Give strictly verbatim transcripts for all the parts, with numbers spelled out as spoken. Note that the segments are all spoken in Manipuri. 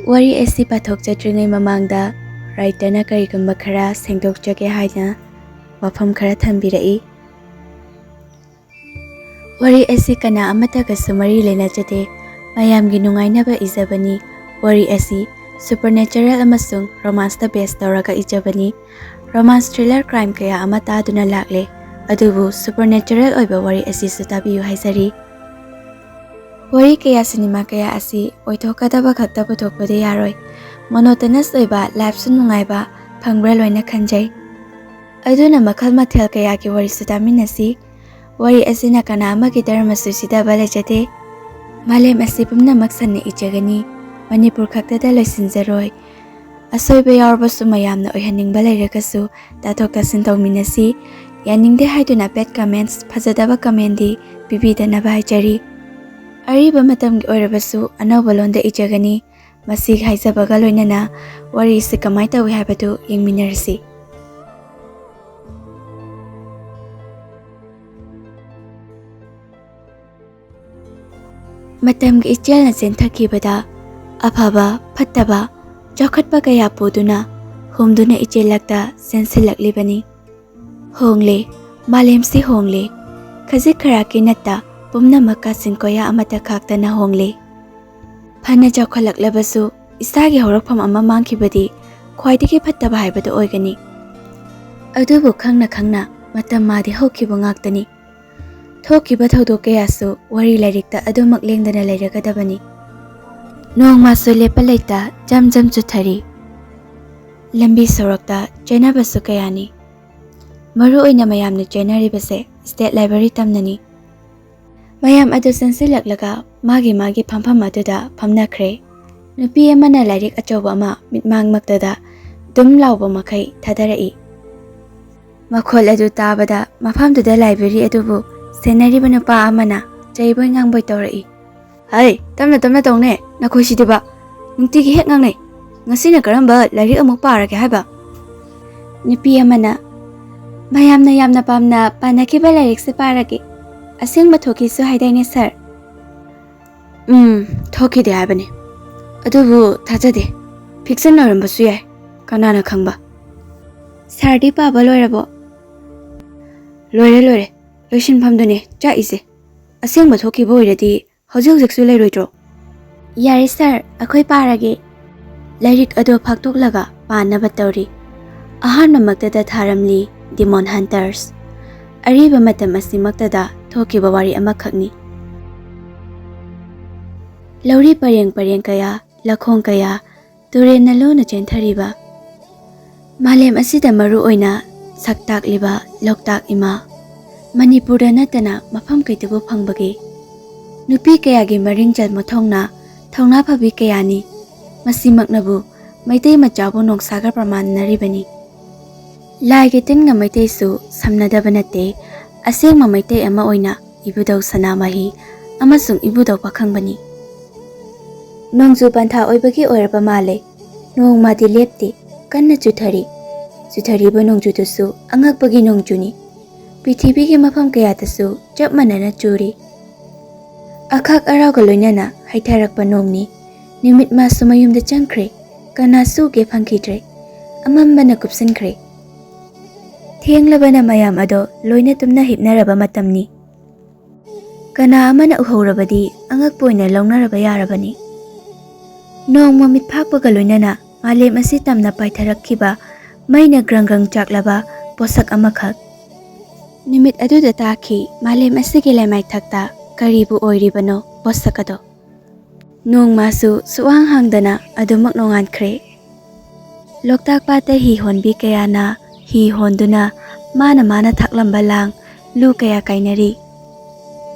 ꯋꯥꯔꯤ ꯑꯁꯤ ꯄꯥꯊꯣꯛꯆꯗ꯭ꯔꯤꯉꯩ ꯃꯃꯥꯡꯗ ꯔꯥꯏꯇꯔꯅ ꯀꯔꯤꯒꯨꯝꯕ ꯈꯔ ꯁꯦꯡꯗꯣꯛꯆꯒꯦ ꯍꯥꯏꯅ ꯋꯥꯐꯝ ꯈꯔ ꯊꯝꯕꯤꯔꯛꯏ꯫ ꯋꯥꯔꯤ ꯑꯁꯤ ꯀꯅꯥ ꯑꯃꯠꯇꯒꯁꯨ ꯃꯔꯤ ꯂꯩꯅꯖꯗꯦ꯫ ꯃꯌꯥꯝꯒꯤ ꯅꯨꯡꯉꯥꯏꯅꯕ ꯏꯖꯕꯅꯤ꯫ ꯋꯥꯔꯤ ꯑꯁꯤ supernatural ꯑꯃꯁꯨꯡ romanceꯇ base ꯇꯧꯔꯒ ꯏꯖꯕꯅꯤ꯫ Romance, thriller, crime ꯀꯌꯥ ꯑꯃ ꯇꯥꯗꯨꯅ ꯂꯥꯛꯂꯦ, ꯑꯗꯨꯕꯨ supernatural ꯑꯣꯏꯕ ꯋꯥꯔꯤ ꯑꯁꯤꯁꯨ ꯇꯥꯕꯤꯌꯨ ꯍꯥꯏꯖꯔꯤ꯫ ꯋꯥꯔꯤ ꯀꯌꯥ, ꯁꯤꯅꯦꯃꯥ ꯀꯌꯥ ꯑꯁꯤ ꯑꯣꯏꯊꯣꯛꯀꯗꯕ ꯈꯛꯇ ꯄꯨꯊꯣꯛꯄꯗꯤ ꯌꯥꯔꯣꯏ꯫ Monotonous ꯑꯣꯏꯕ lifeꯁꯨ ꯅꯨꯡꯉꯥꯏꯕ ꯐꯪꯕ꯭ꯔꯥ ꯂꯣꯏꯅ ꯈꯟꯖꯩ꯫ ꯑꯗꯨꯅ ꯃꯈꯜ ꯃꯊꯦꯜ ꯀꯌꯥꯒꯤ ꯋꯥꯔꯤꯁꯨ ꯇꯥꯃꯤꯟꯅꯁꯤ꯫ ꯋꯥꯔꯤ ꯑꯁꯤꯅ ꯀꯅꯥ ꯑꯃꯒꯤ ꯙꯔꯃꯁꯨ ꯁꯤꯊꯕ ꯂꯩꯖꯗꯦ꯫ ꯃꯥꯂꯦꯝ ꯑꯁꯤ ꯄꯨꯝꯅꯃꯛ ꯁꯟꯅ ꯏꯖꯒꯅꯤ꯫ ꯃꯅꯤꯄꯨꯔ ꯈꯛꯇꯗ ꯂꯣꯏꯁꯤꯟꯖꯔꯣꯏ꯫ ꯑꯁꯣꯏꯕ ꯌꯥꯎꯔꯕꯁꯨ ꯃꯌꯥꯝꯅ ꯑꯣꯏꯍꯟꯅꯤꯡꯕ ꯂꯩꯔꯒꯁꯨ ꯇꯥꯊꯣꯛ ꯇꯥꯁꯤꯟ ꯇꯧꯃꯤꯟꯅꯁꯤ꯫ ꯌꯥꯅꯤꯡꯗꯦ ꯍꯥꯏꯗꯨꯅ bad comments, ꯐꯖꯗꯕ commentꯗꯤ ꯄꯤꯕꯤꯗꯅꯕ ꯍꯥꯏꯖꯔꯤ꯫ ꯑꯔꯤꯕ ꯃꯇꯝꯒꯤ ꯑꯣꯏꯔꯕꯁꯨ ꯑꯅꯧꯕ ꯂꯣꯟꯗ ꯏꯖꯒꯅꯤ꯫ ꯃꯁꯤ ꯍꯥꯏꯖꯕꯒ ꯂꯣꯏꯅꯅ ꯋꯥꯔꯤꯁꯤ ꯀꯃꯥꯏꯅ ꯇꯧꯏ ꯍꯥꯏꯕꯗꯨ ꯌꯦꯡꯃꯤꯟꯅꯔꯁꯤ꯫ ꯃꯇꯝꯒꯤ ꯏꯆꯦꯜꯅ ꯆꯦꯟꯊꯈꯤꯕꯗ ꯑꯐꯕ, ꯐꯠꯇꯕ, ꯆꯥꯎꯈꯠꯄ ꯀꯌꯥ ꯄꯨꯗꯨꯅ ꯍꯣꯝꯗꯨꯅ ꯏꯆꯦꯜꯂꯛꯇ ꯆꯦꯟꯁꯤꯜꯂꯛꯂꯤꯕꯅꯤ꯫ ꯍꯣꯡꯂꯦ, ꯃꯥꯂꯦꯝꯁꯤ ꯍꯣꯡꯂꯦ꯫ ꯈꯖꯤꯛ ꯈꯔꯥꯛꯀꯤ ꯅꯠꯇ ꯄꯨꯝꯅꯃꯛ ꯀꯥꯆꯤꯟ ꯀꯣꯌꯥ ꯑꯃꯠꯇ ꯈꯥꯛꯇꯅ ꯍꯣꯡꯂꯦ꯫ ꯐꯅ ꯆꯥꯎꯈꯠꯂꯛꯂꯕꯁꯨ ꯏꯁꯥꯒꯤ ꯍꯧꯔꯛꯐꯝ ꯑꯃ ꯃꯥꯡꯈꯤꯕꯗꯤ ꯈ꯭ꯋꯥꯏꯗꯒꯤ ꯐꯠꯇꯕ ꯍꯥꯏꯕꯗꯨ ꯑꯣꯏꯒꯅꯤ꯫ ꯑꯗꯨꯕꯨ ꯈꯪꯅ ꯈꯪꯅ ꯃꯇꯝ ꯃꯥꯗꯤ ꯍꯧꯈꯤꯕ ꯉꯥꯛꯇꯅꯤ꯫ ꯊꯣꯛꯈꯤꯕ ꯊꯧꯗꯣꯛ ꯀꯌꯥꯁꯨ ꯋꯥꯔꯤ ꯂꯥꯏꯔꯤꯛꯇ ꯑꯗꯨꯃꯛ ꯂꯦꯡꯗꯅ ꯂꯩꯔꯒꯗꯕꯅꯤ꯫ ꯅꯣꯡꯃꯁꯨ ꯂꯦꯞꯄ ꯂꯩꯇ ꯖꯝ ꯖꯝ ꯆꯨꯊꯔꯤ꯫ ꯂꯝꯕꯤ ꯁꯣꯔꯣꯛꯇ ꯆꯦꯟꯅꯕꯁꯨ ꯀꯌꯥꯅꯤ꯫ ꯃꯔꯨ ꯑꯣꯏꯅ ꯃꯌꯥꯝꯅ ꯆꯦꯟꯅꯔꯤꯕꯁꯦ state library ꯇꯝꯅꯅꯤ꯫ ꯃꯌꯥꯝ ꯑꯗꯨ ꯆꯪꯁꯤꯜꯂꯛꯂꯒ ꯃꯥꯒꯤ ꯃꯥꯒꯤ ꯐꯝꯐꯝ ꯑꯗꯨꯗ ꯐꯝꯅꯈ꯭ꯔꯦ꯫ ꯅꯨꯄꯤ ꯑꯃꯅ ꯂꯥꯏꯔꯤꯛ ꯑꯆꯧꯕ ꯑꯃ ꯃꯤꯠꯃꯥꯡꯃꯛꯇꯗ ꯗꯨꯝ ꯂꯥꯎꯕ ꯃꯈꯩ ꯊꯥꯗꯔꯛꯏ꯫ ꯃꯈꯣꯜ ꯑꯗꯨ ꯇꯥꯕꯗ ꯃꯐꯝꯗꯨꯗ library ꯑꯗꯨꯕꯨ ꯁꯦꯟꯅꯔꯤꯕ ꯅꯨꯄꯥ ꯑꯃꯅ ꯆꯩꯕꯣꯏ ꯉꯥꯡꯕꯣꯏ ꯇꯧꯔꯛꯏ꯫ "ꯍꯩ, ꯇꯞꯅ ꯇꯞꯅ ꯇꯧꯅꯦ, ꯅꯈꯣꯏꯁꯤꯗꯤꯕ꯫ ꯅꯨꯡꯇꯤꯒꯤ ꯍꯦꯛ ꯉꯥꯡꯅꯩ꯫ ꯉꯁꯤꯅ ꯀꯔꯝꯕ ꯂꯥꯏꯔꯤꯛ ꯑꯃꯨꯛ ꯄꯥꯔꯒꯦ ꯍꯥꯏꯕ?" ꯅꯨꯄꯤ ꯑꯃꯅ, "ꯃꯌꯥꯝꯅ ꯌꯥꯝꯅ ꯄꯥꯝꯅ ꯄꯥꯅꯈꯤꯕ ꯂꯥꯏꯔꯤꯛꯁꯦ ꯄꯥꯔꯒꯦ꯫ ꯑꯁꯦꯡꯕ ꯊꯣꯛꯈꯤꯁꯨ ꯍꯥꯏꯗꯥꯏꯅꯦ, sir?" "ꯎꯝ, ꯊꯣꯛꯈꯤꯗꯦ ꯍꯥꯏꯕꯅꯤ꯫ ꯑꯗꯨꯕꯨ ꯊꯥꯖꯗꯦ꯫ ꯐꯤꯛꯁꯟ ꯑꯣꯏꯔꯝꯕꯁꯨ ꯌꯥꯏ꯫ ꯀꯅꯥꯅ ꯈꯪꯕ? ꯁꯥꯔꯗꯤ ꯄꯥꯕ ꯂꯣꯏꯔꯕꯣ? ꯂꯣꯏꯔꯦ, ꯂꯣꯏꯔꯦ꯫ ꯂꯣꯏꯁꯤꯟꯐꯝꯗꯨꯅꯦ ꯆꯥꯛꯏꯁꯦ꯫ ꯑꯁꯦꯡꯕ ꯊꯣꯛꯈꯤꯕ ꯑꯣꯏꯔꯗꯤ ꯍꯧꯖꯤꯛ ꯍꯧꯖꯤꯛꯁꯨ ꯂꯩꯔꯣꯏꯗ꯭ꯔꯣ? ꯌꯥꯔꯦ ꯁꯥꯔ, ꯑꯩꯈꯣꯏ ꯄꯥꯔꯒꯦ꯫ ꯂꯥꯏꯔꯤꯛ ꯑꯗꯣ ꯐꯥꯛꯇꯣꯛꯂꯒ ꯄꯥꯅꯕ ꯇꯧꯔꯤ꯫ ꯑꯍꯥꯟꯕꯃꯛꯇꯗ ꯊꯥꯔꯝꯂꯤ ꯗꯤꯃꯣꯟ ꯍꯟꯇꯔꯁ꯫ ꯑꯔꯤꯕ ꯃꯇꯝ ꯑꯁꯤꯃꯛꯇꯗ ꯊꯣꯛꯈꯤꯕ ꯋꯥꯔꯤ ꯑꯃꯈꯛꯅꯤ꯫ ꯂꯧꯔꯤ ꯄꯔꯦꯡ ꯄꯔꯦꯡ ꯀꯌꯥ, ꯂꯈꯣꯡ ꯀꯌꯥ, ꯇꯨꯔꯦꯜꯅ ꯂꯨꯅ ꯆꯦꯟꯊꯔꯤꯕ ꯃꯥꯂꯦꯝ ꯑꯁꯤꯗ ꯃꯔꯨ ꯑꯣꯏꯅ ꯁꯛ ꯇꯥꯛꯂꯤꯕ ꯂꯣꯛꯇꯥꯛ ꯏꯃꯥ, ꯃꯅꯤꯄꯨꯔꯗ ꯅꯠꯇꯅ ꯃꯐꯝ ꯀꯩꯗꯕꯨ ꯐꯪꯕꯒꯦ? ꯅꯨꯄꯤ ꯀꯌꯥꯒꯤ ꯃꯔꯤꯡꯖꯦꯜ ꯃꯊꯧꯅꯥ, ꯊꯧꯅꯥ ꯐꯕꯤ ꯀꯌꯥꯅꯤ꯫ ꯃꯁꯤꯃꯛꯅꯕꯨ ꯃꯩꯇꯩ ꯃꯆꯥꯕꯨ ꯅꯣꯡꯁꯥꯒ ꯄ꯭ꯔꯃꯥꯟꯅꯔꯤꯕꯅꯤ꯫ ꯂꯥꯏꯒꯤ ꯇꯤꯟꯒ ꯃꯩꯇꯩꯁꯨ ꯁꯝꯅꯗꯕ ꯅꯠꯇꯦ꯫ ꯑꯁꯦꯡꯕ ꯃꯩꯇꯩ ꯑꯃ ꯑꯣꯏꯅ ꯏꯕꯨꯙꯧ ꯁꯅꯥꯃꯍꯤ ꯑꯃꯁꯨꯡ ꯏꯕꯨꯙꯧ ꯄꯥꯈꯪꯕꯅꯤ꯫ ꯅꯣꯡꯖꯨ ꯄꯟꯊꯥ ꯑꯣꯏꯕꯒꯤ ꯑꯣꯏꯔꯕ ꯃꯥꯜꯂꯦ꯫ ꯅꯣꯡꯃꯗꯤ ꯂꯦꯞꯇꯦ, ꯀꯟꯅ ꯆꯨꯊꯔꯤ꯫ ꯆꯨꯊꯔꯤꯕ ꯅꯣꯡꯖꯨꯗꯨꯁꯨ ꯑꯉꯛꯄꯒꯤ ꯅꯣꯡꯖꯨꯅꯤ꯫ ꯄ꯭ꯔꯤꯊꯤꯕꯤꯒꯤ ꯃꯐꯝ ꯀꯌꯥꯗꯁꯨ ꯆꯞ ꯃꯥꯟꯅꯅ ꯆꯨꯔꯤ꯫ ꯑꯈꯥꯛ ꯑꯔꯥꯎꯒ ꯂꯣꯏꯅꯅ ꯍꯩꯊꯔꯛꯄ ꯅꯣꯡꯅꯤ꯫ ꯅꯨꯃꯤꯠ ꯃꯥꯁꯨ ꯃꯌꯨꯝꯗ ꯆꯪꯈ꯭ꯔꯦ꯫ ꯀꯅꯥꯁꯨ ꯎꯒꯦ ꯐꯪꯈꯤꯗ꯭ꯔꯦ꯫ ꯑꯃꯝꯕꯅ ꯀꯨꯞꯁꯤꯟꯈ꯭ꯔꯦ꯫ ꯊꯦꯡꯂꯕꯅ ꯃꯌꯥꯝ ꯑꯗꯣ ꯂꯣꯏꯅ ꯇꯨꯝꯅ ꯍꯤꯞꯅꯔꯕ ꯃꯇꯝꯅꯤ꯫ ꯀꯅꯥ ꯑꯃꯅ ꯎꯍꯧꯔꯕꯗꯤ ꯑꯉꯛꯄ ꯑꯣꯏꯅ ꯂꯧꯅꯔꯕ ꯌꯥꯔꯕꯅꯤ꯫ ꯅꯣꯡꯃ ꯃꯤꯠ ꯐꯥꯛꯄꯒ ꯂꯣꯏꯅꯅ ꯃꯥꯂꯦꯝ ꯑꯁꯤ ꯇꯝꯅ ꯄꯥꯏꯊꯔꯛꯈꯤꯕ ꯃꯩꯅ ꯒ꯭ꯔꯪ ꯒ꯭ꯔꯪ ꯆꯥꯛꯂꯕ ꯄꯣꯠꯁꯛ ꯑꯃꯈꯛ꯫ ꯅꯨꯃꯤꯠ ꯑꯗꯨꯗ ꯇꯥꯈꯤ ꯃꯥꯂꯦꯝ ꯑꯁꯤꯒꯤ ꯂꯩꯃꯥꯏꯊꯛꯇ ꯀꯔꯤꯕꯨ ꯑꯣꯏꯔꯤꯕꯅꯣ ꯄꯣꯠꯁꯛ ꯑꯗꯣ꯫ ꯅꯣꯡꯃꯁꯨ ꯁꯨꯛꯍꯥꯡ ꯍꯥꯡꯗꯅ ꯑꯗꯨꯃꯛ ꯅꯣꯡꯉꯥꯟꯈ꯭ꯔꯦ꯫ ꯂꯣꯛꯇꯥꯛ ꯄꯥꯠꯇ ꯍꯤ ꯍꯣꯟꯕꯤ ꯀꯌꯥꯅ ꯍꯤ ꯍꯣꯟꯗꯨꯅ ꯃꯥꯅ ꯃꯥꯅ ꯊꯥꯛꯂꯝꯕ ꯂꯥꯡ ꯂꯨ ꯀꯌꯥ ꯀꯥꯏꯅꯔꯤ꯫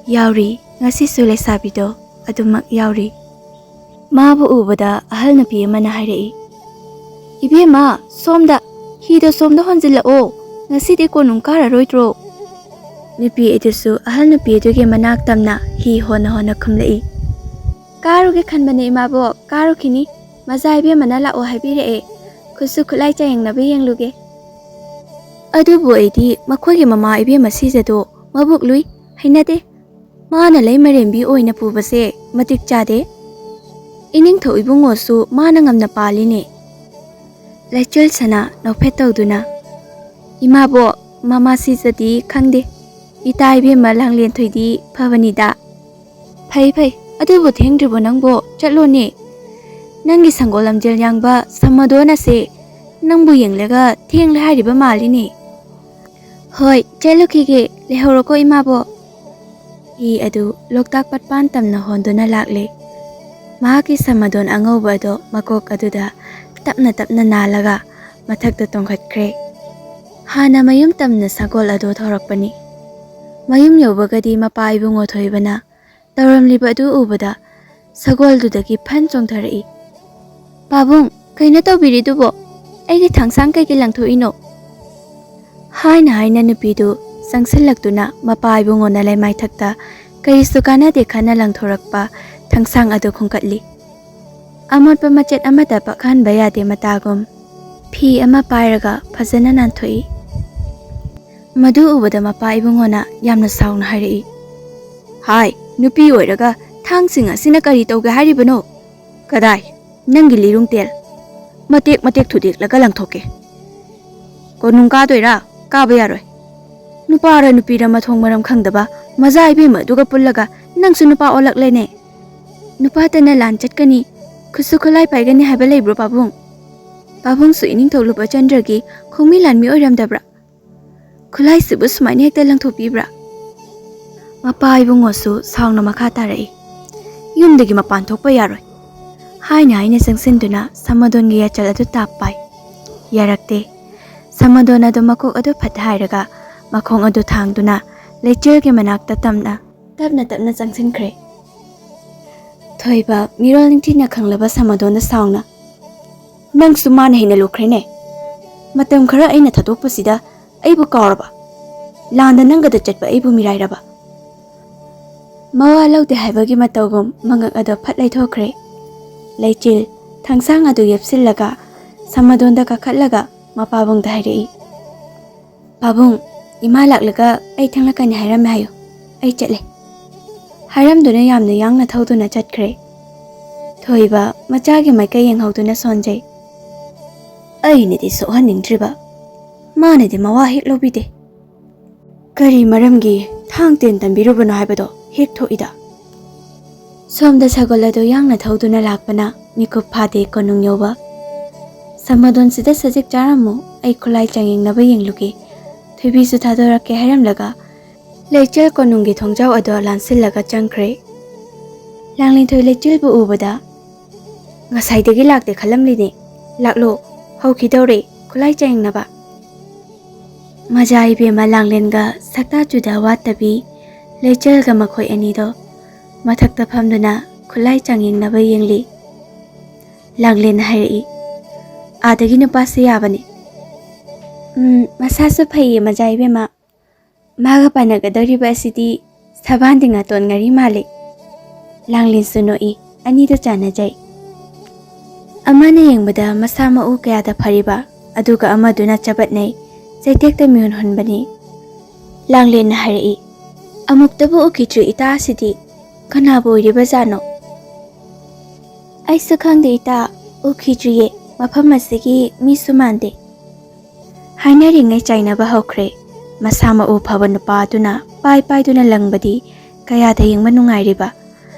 ꯌꯥꯎꯔꯤ, ꯉꯁꯤꯁꯨ ꯂꯩꯁꯥꯕꯤꯗꯣ ꯑꯗꯨꯃꯛ ꯌꯥꯎꯔꯤ꯫ ꯃꯥꯕꯨ ꯎꯕꯗ ꯑꯍꯜ ꯅꯨꯄꯤ ꯑꯃꯅ ꯍꯥꯏꯔꯛꯏ, "ꯏꯕꯦꯝꯃ, ꯁꯣꯝꯗ, ꯍꯤꯗꯣ ꯁꯣꯝꯗ ꯍꯣꯟꯖꯤꯜꯂꯛꯑꯣ, ꯉꯁꯤꯗꯤ ꯀꯣꯅꯨꯡ ꯀꯥꯔꯔꯣꯏꯗ꯭ꯔꯣ?" ꯅꯨꯄꯤ ꯑꯗꯨꯁꯨ ꯑꯍꯜ ꯅꯨꯄꯤ ꯑꯗꯨꯒꯤ ꯃꯅꯥꯛ ꯇꯝꯅ ꯍꯤ ꯍꯣꯟꯅ ꯍꯣꯟꯅ ꯈꯨꯝꯂꯛꯏ꯫ "ꯀꯥꯔꯨꯒꯦ ꯈꯟꯕꯅꯦ ꯏꯃꯥꯕꯣꯛ, ꯀꯥꯔꯨꯈꯤꯅꯤ꯫ ꯃꯆꯥ ꯏꯕꯦꯝꯃꯅ ꯂꯥꯛꯑꯣ ꯍꯥꯏꯕꯤꯔꯛꯑꯦ꯫ ꯈꯨꯠꯁꯨ ꯈꯨꯠꯂꯥꯏ ꯆꯌꯦꯡꯅꯕ ꯌꯦꯡꯂꯨꯒꯦ꯫" "ꯑꯗꯨꯕꯨ ꯑꯩꯗꯤ ꯃꯈꯣꯏꯒꯤ ꯃꯃꯥ ꯏꯕꯦꯝꯃ ꯁꯤꯖꯗꯣ ꯃꯕꯨꯛ ꯂꯨꯏ, ꯍꯩꯅꯗꯦ꯫ ꯃꯥꯅ ꯂꯩꯃꯔꯦꯝꯕꯤ ꯑꯣꯏꯅ ꯄꯨꯕꯁꯦ ꯃꯇꯤꯛ ꯆꯥꯗꯦ꯫" ꯏꯅꯤꯡꯊꯧ ꯏꯕꯨꯡꯉꯣꯁꯨ ꯃꯥꯅ ꯉꯝꯅ ꯄꯥꯜꯂꯤꯅꯦ꯫ ꯂꯩꯆꯤꯜ ꯁꯅꯥ ꯅꯣꯛꯐꯦꯠ ꯇꯧꯗꯨꯅ, "ꯏꯃꯥꯕꯣꯛ, ꯃꯃꯥꯁꯤꯖꯗꯤ ꯈꯪꯗꯦ꯫ ꯏꯇꯥ ꯏꯕꯦꯝꯃ ꯂꯥꯡꯂꯦꯟꯊꯣꯏꯗꯤ ꯐꯕꯅꯤꯗ꯫" "ꯐꯩ ꯐꯩ, ꯑꯗꯨꯕꯨ ꯊꯦꯡꯗ꯭ꯔꯤꯕꯣ ꯅꯪꯕꯣ? ꯆꯠꯂꯣꯅꯦ꯫ ꯅꯪꯒꯤ ꯁꯪꯒꯣꯜ ꯂꯝꯖꯦꯜ ꯌꯥꯡꯕ ꯁꯃꯗꯣꯟ ꯑꯁꯦ ꯅꯪꯕꯨ ꯌꯦꯡꯂꯒ ꯊꯦꯡꯂꯦ ꯍꯥꯏꯔꯤꯕ ꯃꯥꯜꯂꯤꯅꯦ꯫" "ꯍꯣꯏ, ꯆꯠꯂꯨꯈꯤꯒꯦ꯫ ꯂꯩꯍꯧꯔꯣꯀꯣ ꯏꯃꯥꯕꯣꯛ꯫" ꯍꯤ ꯑꯗꯨ ꯂꯣꯛꯇꯥꯛ ꯄꯠꯄꯥꯟ ꯇꯝꯅ ꯍꯣꯟꯗꯨꯅ ꯂꯥꯛꯂꯦ꯫ ꯃꯍꯥꯛꯀꯤ ꯁꯃꯗꯣꯟ ꯑꯉꯧꯕ ꯑꯗꯣ ꯃꯀꯣꯛ ꯑꯗꯨꯗ ꯇꯞꯅ ꯇꯞꯅ ꯅꯥꯜꯂꯒ ꯃꯊꯛꯇ ꯇꯣꯡꯈꯠꯈ꯭ꯔꯦ꯫ ꯍꯥꯟꯅ ꯃꯌꯨꯝ ꯇꯝꯅ ꯁꯒꯣꯜ ꯑꯗꯨ ꯊꯧꯔꯛꯄꯅꯤ꯫ ꯃꯌꯨꯝ ꯌꯧꯕꯒꯗꯤ ꯃꯄꯥ ꯏꯕꯨꯡꯉꯣ ꯊꯣꯏꯕꯅ ꯇꯧꯔꯝꯂꯤꯕ ꯑꯗꯨ ꯎꯕꯗ ꯁꯒꯣꯜꯗꯨꯗꯒꯤ ꯐꯟ ꯆꯣꯡꯊꯔꯛꯏ꯫ "ꯄꯥꯕꯨꯡ, ꯀꯩꯅꯣ ꯇꯧꯕꯤꯔꯤꯗꯨꯕꯣ? ꯑꯩꯒꯤ ꯊꯥꯡꯁꯥꯡ ꯀꯩꯒꯤ ꯂꯪꯊꯣꯛꯏꯅꯣ?" ꯍꯥꯏꯅ ꯍꯥꯏꯅ ꯅꯨꯄꯤꯗꯨ ꯆꯪꯁꯤꯜꯂꯛꯇꯨꯅ ꯃꯄꯥ ꯏꯕꯨꯡꯉꯣꯅ ꯂꯩꯃꯥꯏꯊꯛꯇ ꯀꯔꯤꯁꯨ ꯀꯥꯟꯅꯗꯦ ꯈꯟꯅ ꯂꯪꯊꯣꯔꯛꯄ ꯊꯥꯡꯁꯥꯡ ꯑꯗꯨ ꯈꯣꯡꯀꯠꯂꯤ꯫ ꯑꯃꯣꯠꯄ ꯃꯆꯦꯠ ꯑꯃꯠꯇ ꯄꯛꯍꯟꯕ ꯌꯥꯗꯦ ꯃꯇꯥꯒꯨꯝ ꯐꯤ ꯑꯃ ꯄꯥꯏꯔꯒ ꯐꯖꯅ ꯅꯥꯟꯊꯣꯛꯏ꯫ ꯃꯗꯨ ꯎꯕꯗ ꯃꯄꯥ ꯏꯕꯨꯡꯉꯣꯅ ꯌꯥꯝꯅ ꯁꯥꯎꯅ ꯍꯥꯏꯔꯛꯏ꯫ "ꯍꯥꯏ, ꯅꯨꯄꯤ ꯑꯣꯏꯔꯒ ꯊꯥꯡꯁꯤꯡ ꯑꯁꯤꯅ ꯀꯔꯤ ꯇꯧꯒꯦ ꯍꯥꯏꯔꯤꯕꯅꯣ? ꯀꯗꯥꯏ, ꯅꯪꯒꯤ ꯂꯤꯔꯨꯡ ꯇꯦꯜ? ꯃꯇꯦꯛ ꯃꯇꯦꯛ ꯊꯨꯗꯦꯛꯂꯒ ꯂꯪꯊꯣꯛꯀꯦ꯫ ꯀꯣꯅꯨꯡ ꯀꯥꯗꯣꯏꯔꯥ? ꯀꯥꯕ ꯌꯥꯔꯣꯏ꯫ ꯅꯨꯄꯥꯔ ꯅꯨꯄꯤꯔ ꯃꯊꯣꯡ ꯃꯔꯝ ꯈꯪꯗꯕ ꯃꯖꯥ ꯏꯕꯦꯝꯃ ꯑꯗꯨꯒ ꯄꯨꯜꯂꯒ ꯅꯪꯁꯨ ꯅꯨꯄꯥ ꯑꯣꯜꯂꯛꯂꯦꯅꯦ꯫ ꯅꯨꯄꯥꯇꯅ ꯂꯥꯟ ꯆꯠꯀꯅꯤ, ꯈꯨꯠꯁꯨ ꯈꯨꯠꯂꯥꯏ ꯄꯥꯏꯒꯅꯤ ꯍꯥꯏꯕ ꯂꯩꯕ꯭ꯔꯣ ꯄꯥꯕꯨꯡ? ꯄꯥꯕꯨꯡꯁꯨ ꯏꯅꯤꯡꯊꯧ ꯂꯨꯕꯆꯟꯗ꯭ꯔꯒꯤ ꯈꯣꯡꯃꯤ ꯂꯥꯟꯃꯤ ꯑꯣꯏꯔꯝꯗꯕ꯭ꯔꯥ? ꯈꯨꯠꯂꯥꯏꯁꯤꯕꯨ ꯁꯨꯃꯥꯏꯅ ꯍꯦꯛꯇ ꯂꯪꯊꯣꯛꯄꯤꯕ꯭ꯔꯥ?" ꯃꯄꯥ ꯏꯕꯨꯡꯉꯣꯁꯨ ꯁꯥꯎꯅ ꯃꯈꯥ ꯇꯥꯔꯛꯏ꯫ "ꯌꯨꯝꯗꯒꯤ ꯃꯄꯥꯟ ꯊꯣꯛꯄ ꯌꯥꯔꯣꯏ" ꯍꯥꯏꯅ ꯍꯥꯏꯅ ꯆꯪꯁꯤꯟꯗꯨꯅ ꯁꯃꯗꯣꯟꯒꯤ ꯌꯥꯆꯜ ꯑꯗꯨ ꯇꯥꯞ ꯄꯥꯏ꯫ ꯌꯥꯔꯛꯇꯦ꯫ ꯁꯃꯗꯣꯟ ꯑꯗꯨ ꯃꯀꯣꯛ ꯑꯗꯨ ꯐꯠ ꯍꯥꯏꯔꯒ ꯃꯈꯣꯡ ꯑꯗꯨ ꯊꯥꯡꯗꯨꯅ ꯂꯩꯆꯤꯜꯒꯤ ꯃꯅꯥꯛꯇ ꯇꯝꯅ ꯇꯞꯅ ꯇꯞꯅ ꯆꯪꯁꯤꯟꯈ꯭ꯔꯦ꯫ ꯊꯣꯏꯕ ꯃꯤꯔꯣꯜ ꯅꯤꯡꯊꯤꯅ ꯈꯪꯂꯕ ꯁꯃꯗꯣꯟꯗ ꯁꯥꯎꯅ, "ꯅꯪꯁꯨ ꯃꯥꯅ ꯍꯦꯟꯅ ꯂꯨꯈ꯭ꯔꯦꯅꯦ꯫ ꯃꯇꯝ ꯈꯔ ꯑꯩꯅ ꯊꯥꯗꯣꯛꯄꯁꯤꯗ ꯑꯩꯕꯨ ꯀꯥꯎꯔꯕ? ꯂꯥꯟꯗ ꯅꯪꯒꯗ ꯆꯠꯄ ꯑꯩꯕꯨ ꯃꯤꯔꯥꯏꯔꯕ?" ꯃꯋꯥ ꯂꯧꯗꯦ ꯍꯥꯏꯕꯒꯤ ꯃꯇꯧꯒꯨꯝ ꯃꯉꯛ ꯑꯗꯨ ꯐꯠ ꯂꯩꯊꯣꯛꯈ꯭ꯔꯦ꯫ ꯂꯩꯆꯤꯜ ꯊꯥꯡꯁꯥꯡ ꯑꯗꯨ ꯌꯦꯞꯁꯤꯜꯂꯒ ꯁꯃꯗꯣꯟꯗ ꯀꯥꯈꯠꯂꯒ ꯃꯄꯥꯕꯨꯡꯗ ꯍꯥꯏꯔꯛꯏ꯫ "ꯄꯥꯕꯨꯡ, ꯏꯃꯥ ꯂꯥꯛꯂꯒ ꯑꯩ ꯊꯦꯡꯂꯛꯀꯅꯤ ꯍꯥꯏꯔꯝꯃꯦ ꯍꯥꯏꯌꯨ꯫ ꯑꯩ ꯆꯠꯂꯦ꯫" ꯍꯥꯏꯔꯝꯗꯨꯅ ꯌꯥꯝꯅ ꯌꯥꯡꯅ ꯊꯧꯗꯨꯅ ꯆꯠꯈ꯭ꯔꯦ꯫ ꯊꯣꯏꯕ ꯃꯆꯥꯒꯤ ꯃꯥꯏꯀꯩ ꯌꯦꯡꯍꯧꯗꯨꯅ ꯁꯣꯟꯖꯩ꯫ ꯑꯩꯅꯗꯤ ꯁꯣꯛꯍꯟꯅꯤꯡꯗ꯭ꯔꯤꯕ, ꯃꯥꯅꯗꯤ ꯃꯋꯥ ꯍꯦꯛ ꯂꯧꯕꯤꯗꯦ꯫ ꯀꯔꯤ ꯃꯔꯝꯒꯤ ꯊꯥꯡ ꯇꯦꯟ ꯇꯝꯕꯤꯔꯨꯕꯅꯣ ꯍꯥꯏꯕꯗꯣ ꯍꯦꯛ ꯊꯣꯛꯏꯗ꯫ ꯁꯣꯝꯗ ꯁꯒꯣꯜ ꯑꯗꯨ ꯌꯥꯡꯅ ꯊꯧꯗꯨꯅ ꯂꯥꯛꯄꯅ ꯃꯤꯀꯨꯞ ꯐꯥꯗꯦ ꯀꯣꯅꯨꯡ ꯌꯧꯕ꯫ ꯁꯃꯗꯣꯟꯁꯤꯗ ꯁꯖꯤꯛ ꯆꯥꯔꯝꯃꯨ, ꯑꯩ ꯈꯨꯠꯂꯥꯏ ꯆꯥꯡꯌꯦꯡꯅꯕ ꯌꯦꯡꯂꯨꯒꯦ꯫ ꯊꯣꯏꯕꯤꯁꯨ ꯊꯥꯗꯣꯔꯛꯀꯦ ꯍꯥꯏꯔꯝꯂꯒ ꯂꯩꯆꯤꯜ ꯀꯣꯅꯨꯡꯒꯤ ꯊꯣꯡꯖꯥꯎ ꯑꯗꯣ ꯂꯥꯟꯁꯤꯜꯂꯒ ꯆꯪꯈ꯭ꯔꯦ꯫ ꯂꯥꯡꯂꯦꯟꯊꯣꯏ ꯂꯩꯆꯤꯜꯕꯨ ꯎꯕꯗ, "ꯉꯁꯥꯏꯗꯒꯤ ꯂꯥꯛꯇꯦ ꯈꯜꯂꯝꯂꯤꯅꯦ꯫ ꯂꯥꯛꯂꯣ, ꯍꯧꯈꯤꯗꯧꯔꯦ ꯈꯨꯠꯂꯥꯏ ꯆꯥꯡꯌꯦꯡꯅꯕ꯫" ꯃꯖꯥ ꯏꯕꯦꯝꯃ ꯂꯥꯡꯂꯦꯟꯒ ꯁꯛꯇꯥ ꯆꯨꯗꯥ ꯋꯥꯠꯇꯕꯤ ꯂꯩꯆꯤꯜꯒ ꯃꯈꯣꯏ ꯑꯅꯤꯗꯣ ꯃꯊꯛꯇ ꯐꯝꯗꯨꯅ ꯈꯨꯠꯂꯥꯏ ꯆꯥꯡꯌꯦꯡꯅꯕ ꯌꯦꯡꯂꯤ꯫ ꯂꯥꯡꯂꯦꯟꯅ ꯍꯥꯏꯔꯛꯏ, "ꯑꯥꯗꯒꯤ ꯅꯨꯄꯥꯁꯦ ꯌꯥꯕꯅꯤ꯫" "ꯎꯝ, ꯃꯁꯥꯁꯨ ꯐꯩꯌꯦ ꯃꯖꯥ ꯏꯕꯦꯝꯃ꯫ ꯃꯥꯒ ꯄꯥꯟꯅꯒꯗꯧꯔꯤꯕ ꯑꯁꯤꯗꯤ ꯁꯕꯥꯟꯗꯤ ꯉꯥꯇꯣꯟ ꯉꯥꯔꯤ ꯃꯥꯜꯂꯤ꯫" ꯂꯥꯡꯂꯦꯟꯁꯨ ꯅꯣꯛꯏ꯫ ꯑꯅꯤꯗꯣ ꯆꯥꯟꯅꯖꯩ꯫ ꯑꯃꯅ ꯌꯦꯡꯕꯗ ꯃꯁꯥ ꯃꯎ ꯀꯌꯥꯗ ꯐꯔꯤꯕ, ꯑꯗꯨꯒ ꯑꯃꯗꯨꯅ ꯆꯕꯠꯅꯩ, ꯆꯩꯇꯦꯛꯇ ꯃꯤꯍꯨꯟ ꯍꯨꯟꯕꯅꯤ꯫ ꯂꯥꯡꯂꯦꯟꯅ ꯍꯥꯏꯔꯛꯏ, "ꯑꯃꯨꯛꯇꯕꯨ ꯎꯈꯤꯗ꯭ꯔꯤ ꯏꯇꯥ ꯑꯁꯤꯗꯤ꯫ ꯀꯅꯥꯕꯨ ꯑꯣꯏꯔꯤꯕꯖꯥꯠꯅꯣ?" "ꯑꯩꯁꯨ ꯈꯪꯗꯦ ꯏꯇꯥ, ꯎꯈꯤꯗ꯭ꯔꯤꯌꯦ, ꯃꯐꯝ ꯑꯁꯤꯒꯤ ꯃꯤꯁꯨ ꯃꯥꯟꯗꯦ꯫" ꯍꯥꯏꯅꯔꯤꯉꯩ ꯆꯥꯏꯅꯕ ꯍꯧꯈ꯭ꯔꯦ꯫ ꯃꯁꯥ ꯃꯎ ꯐꯕ ꯅꯨꯄꯥ ꯑꯗꯨꯅ ꯄꯥꯏ ꯄꯥꯏꯗꯨꯅ ꯂꯪꯕꯗꯤ ꯀꯌꯥꯗ ꯌꯦꯡꯕ ꯅꯨꯡꯉꯥꯏꯔꯤꯕ꯫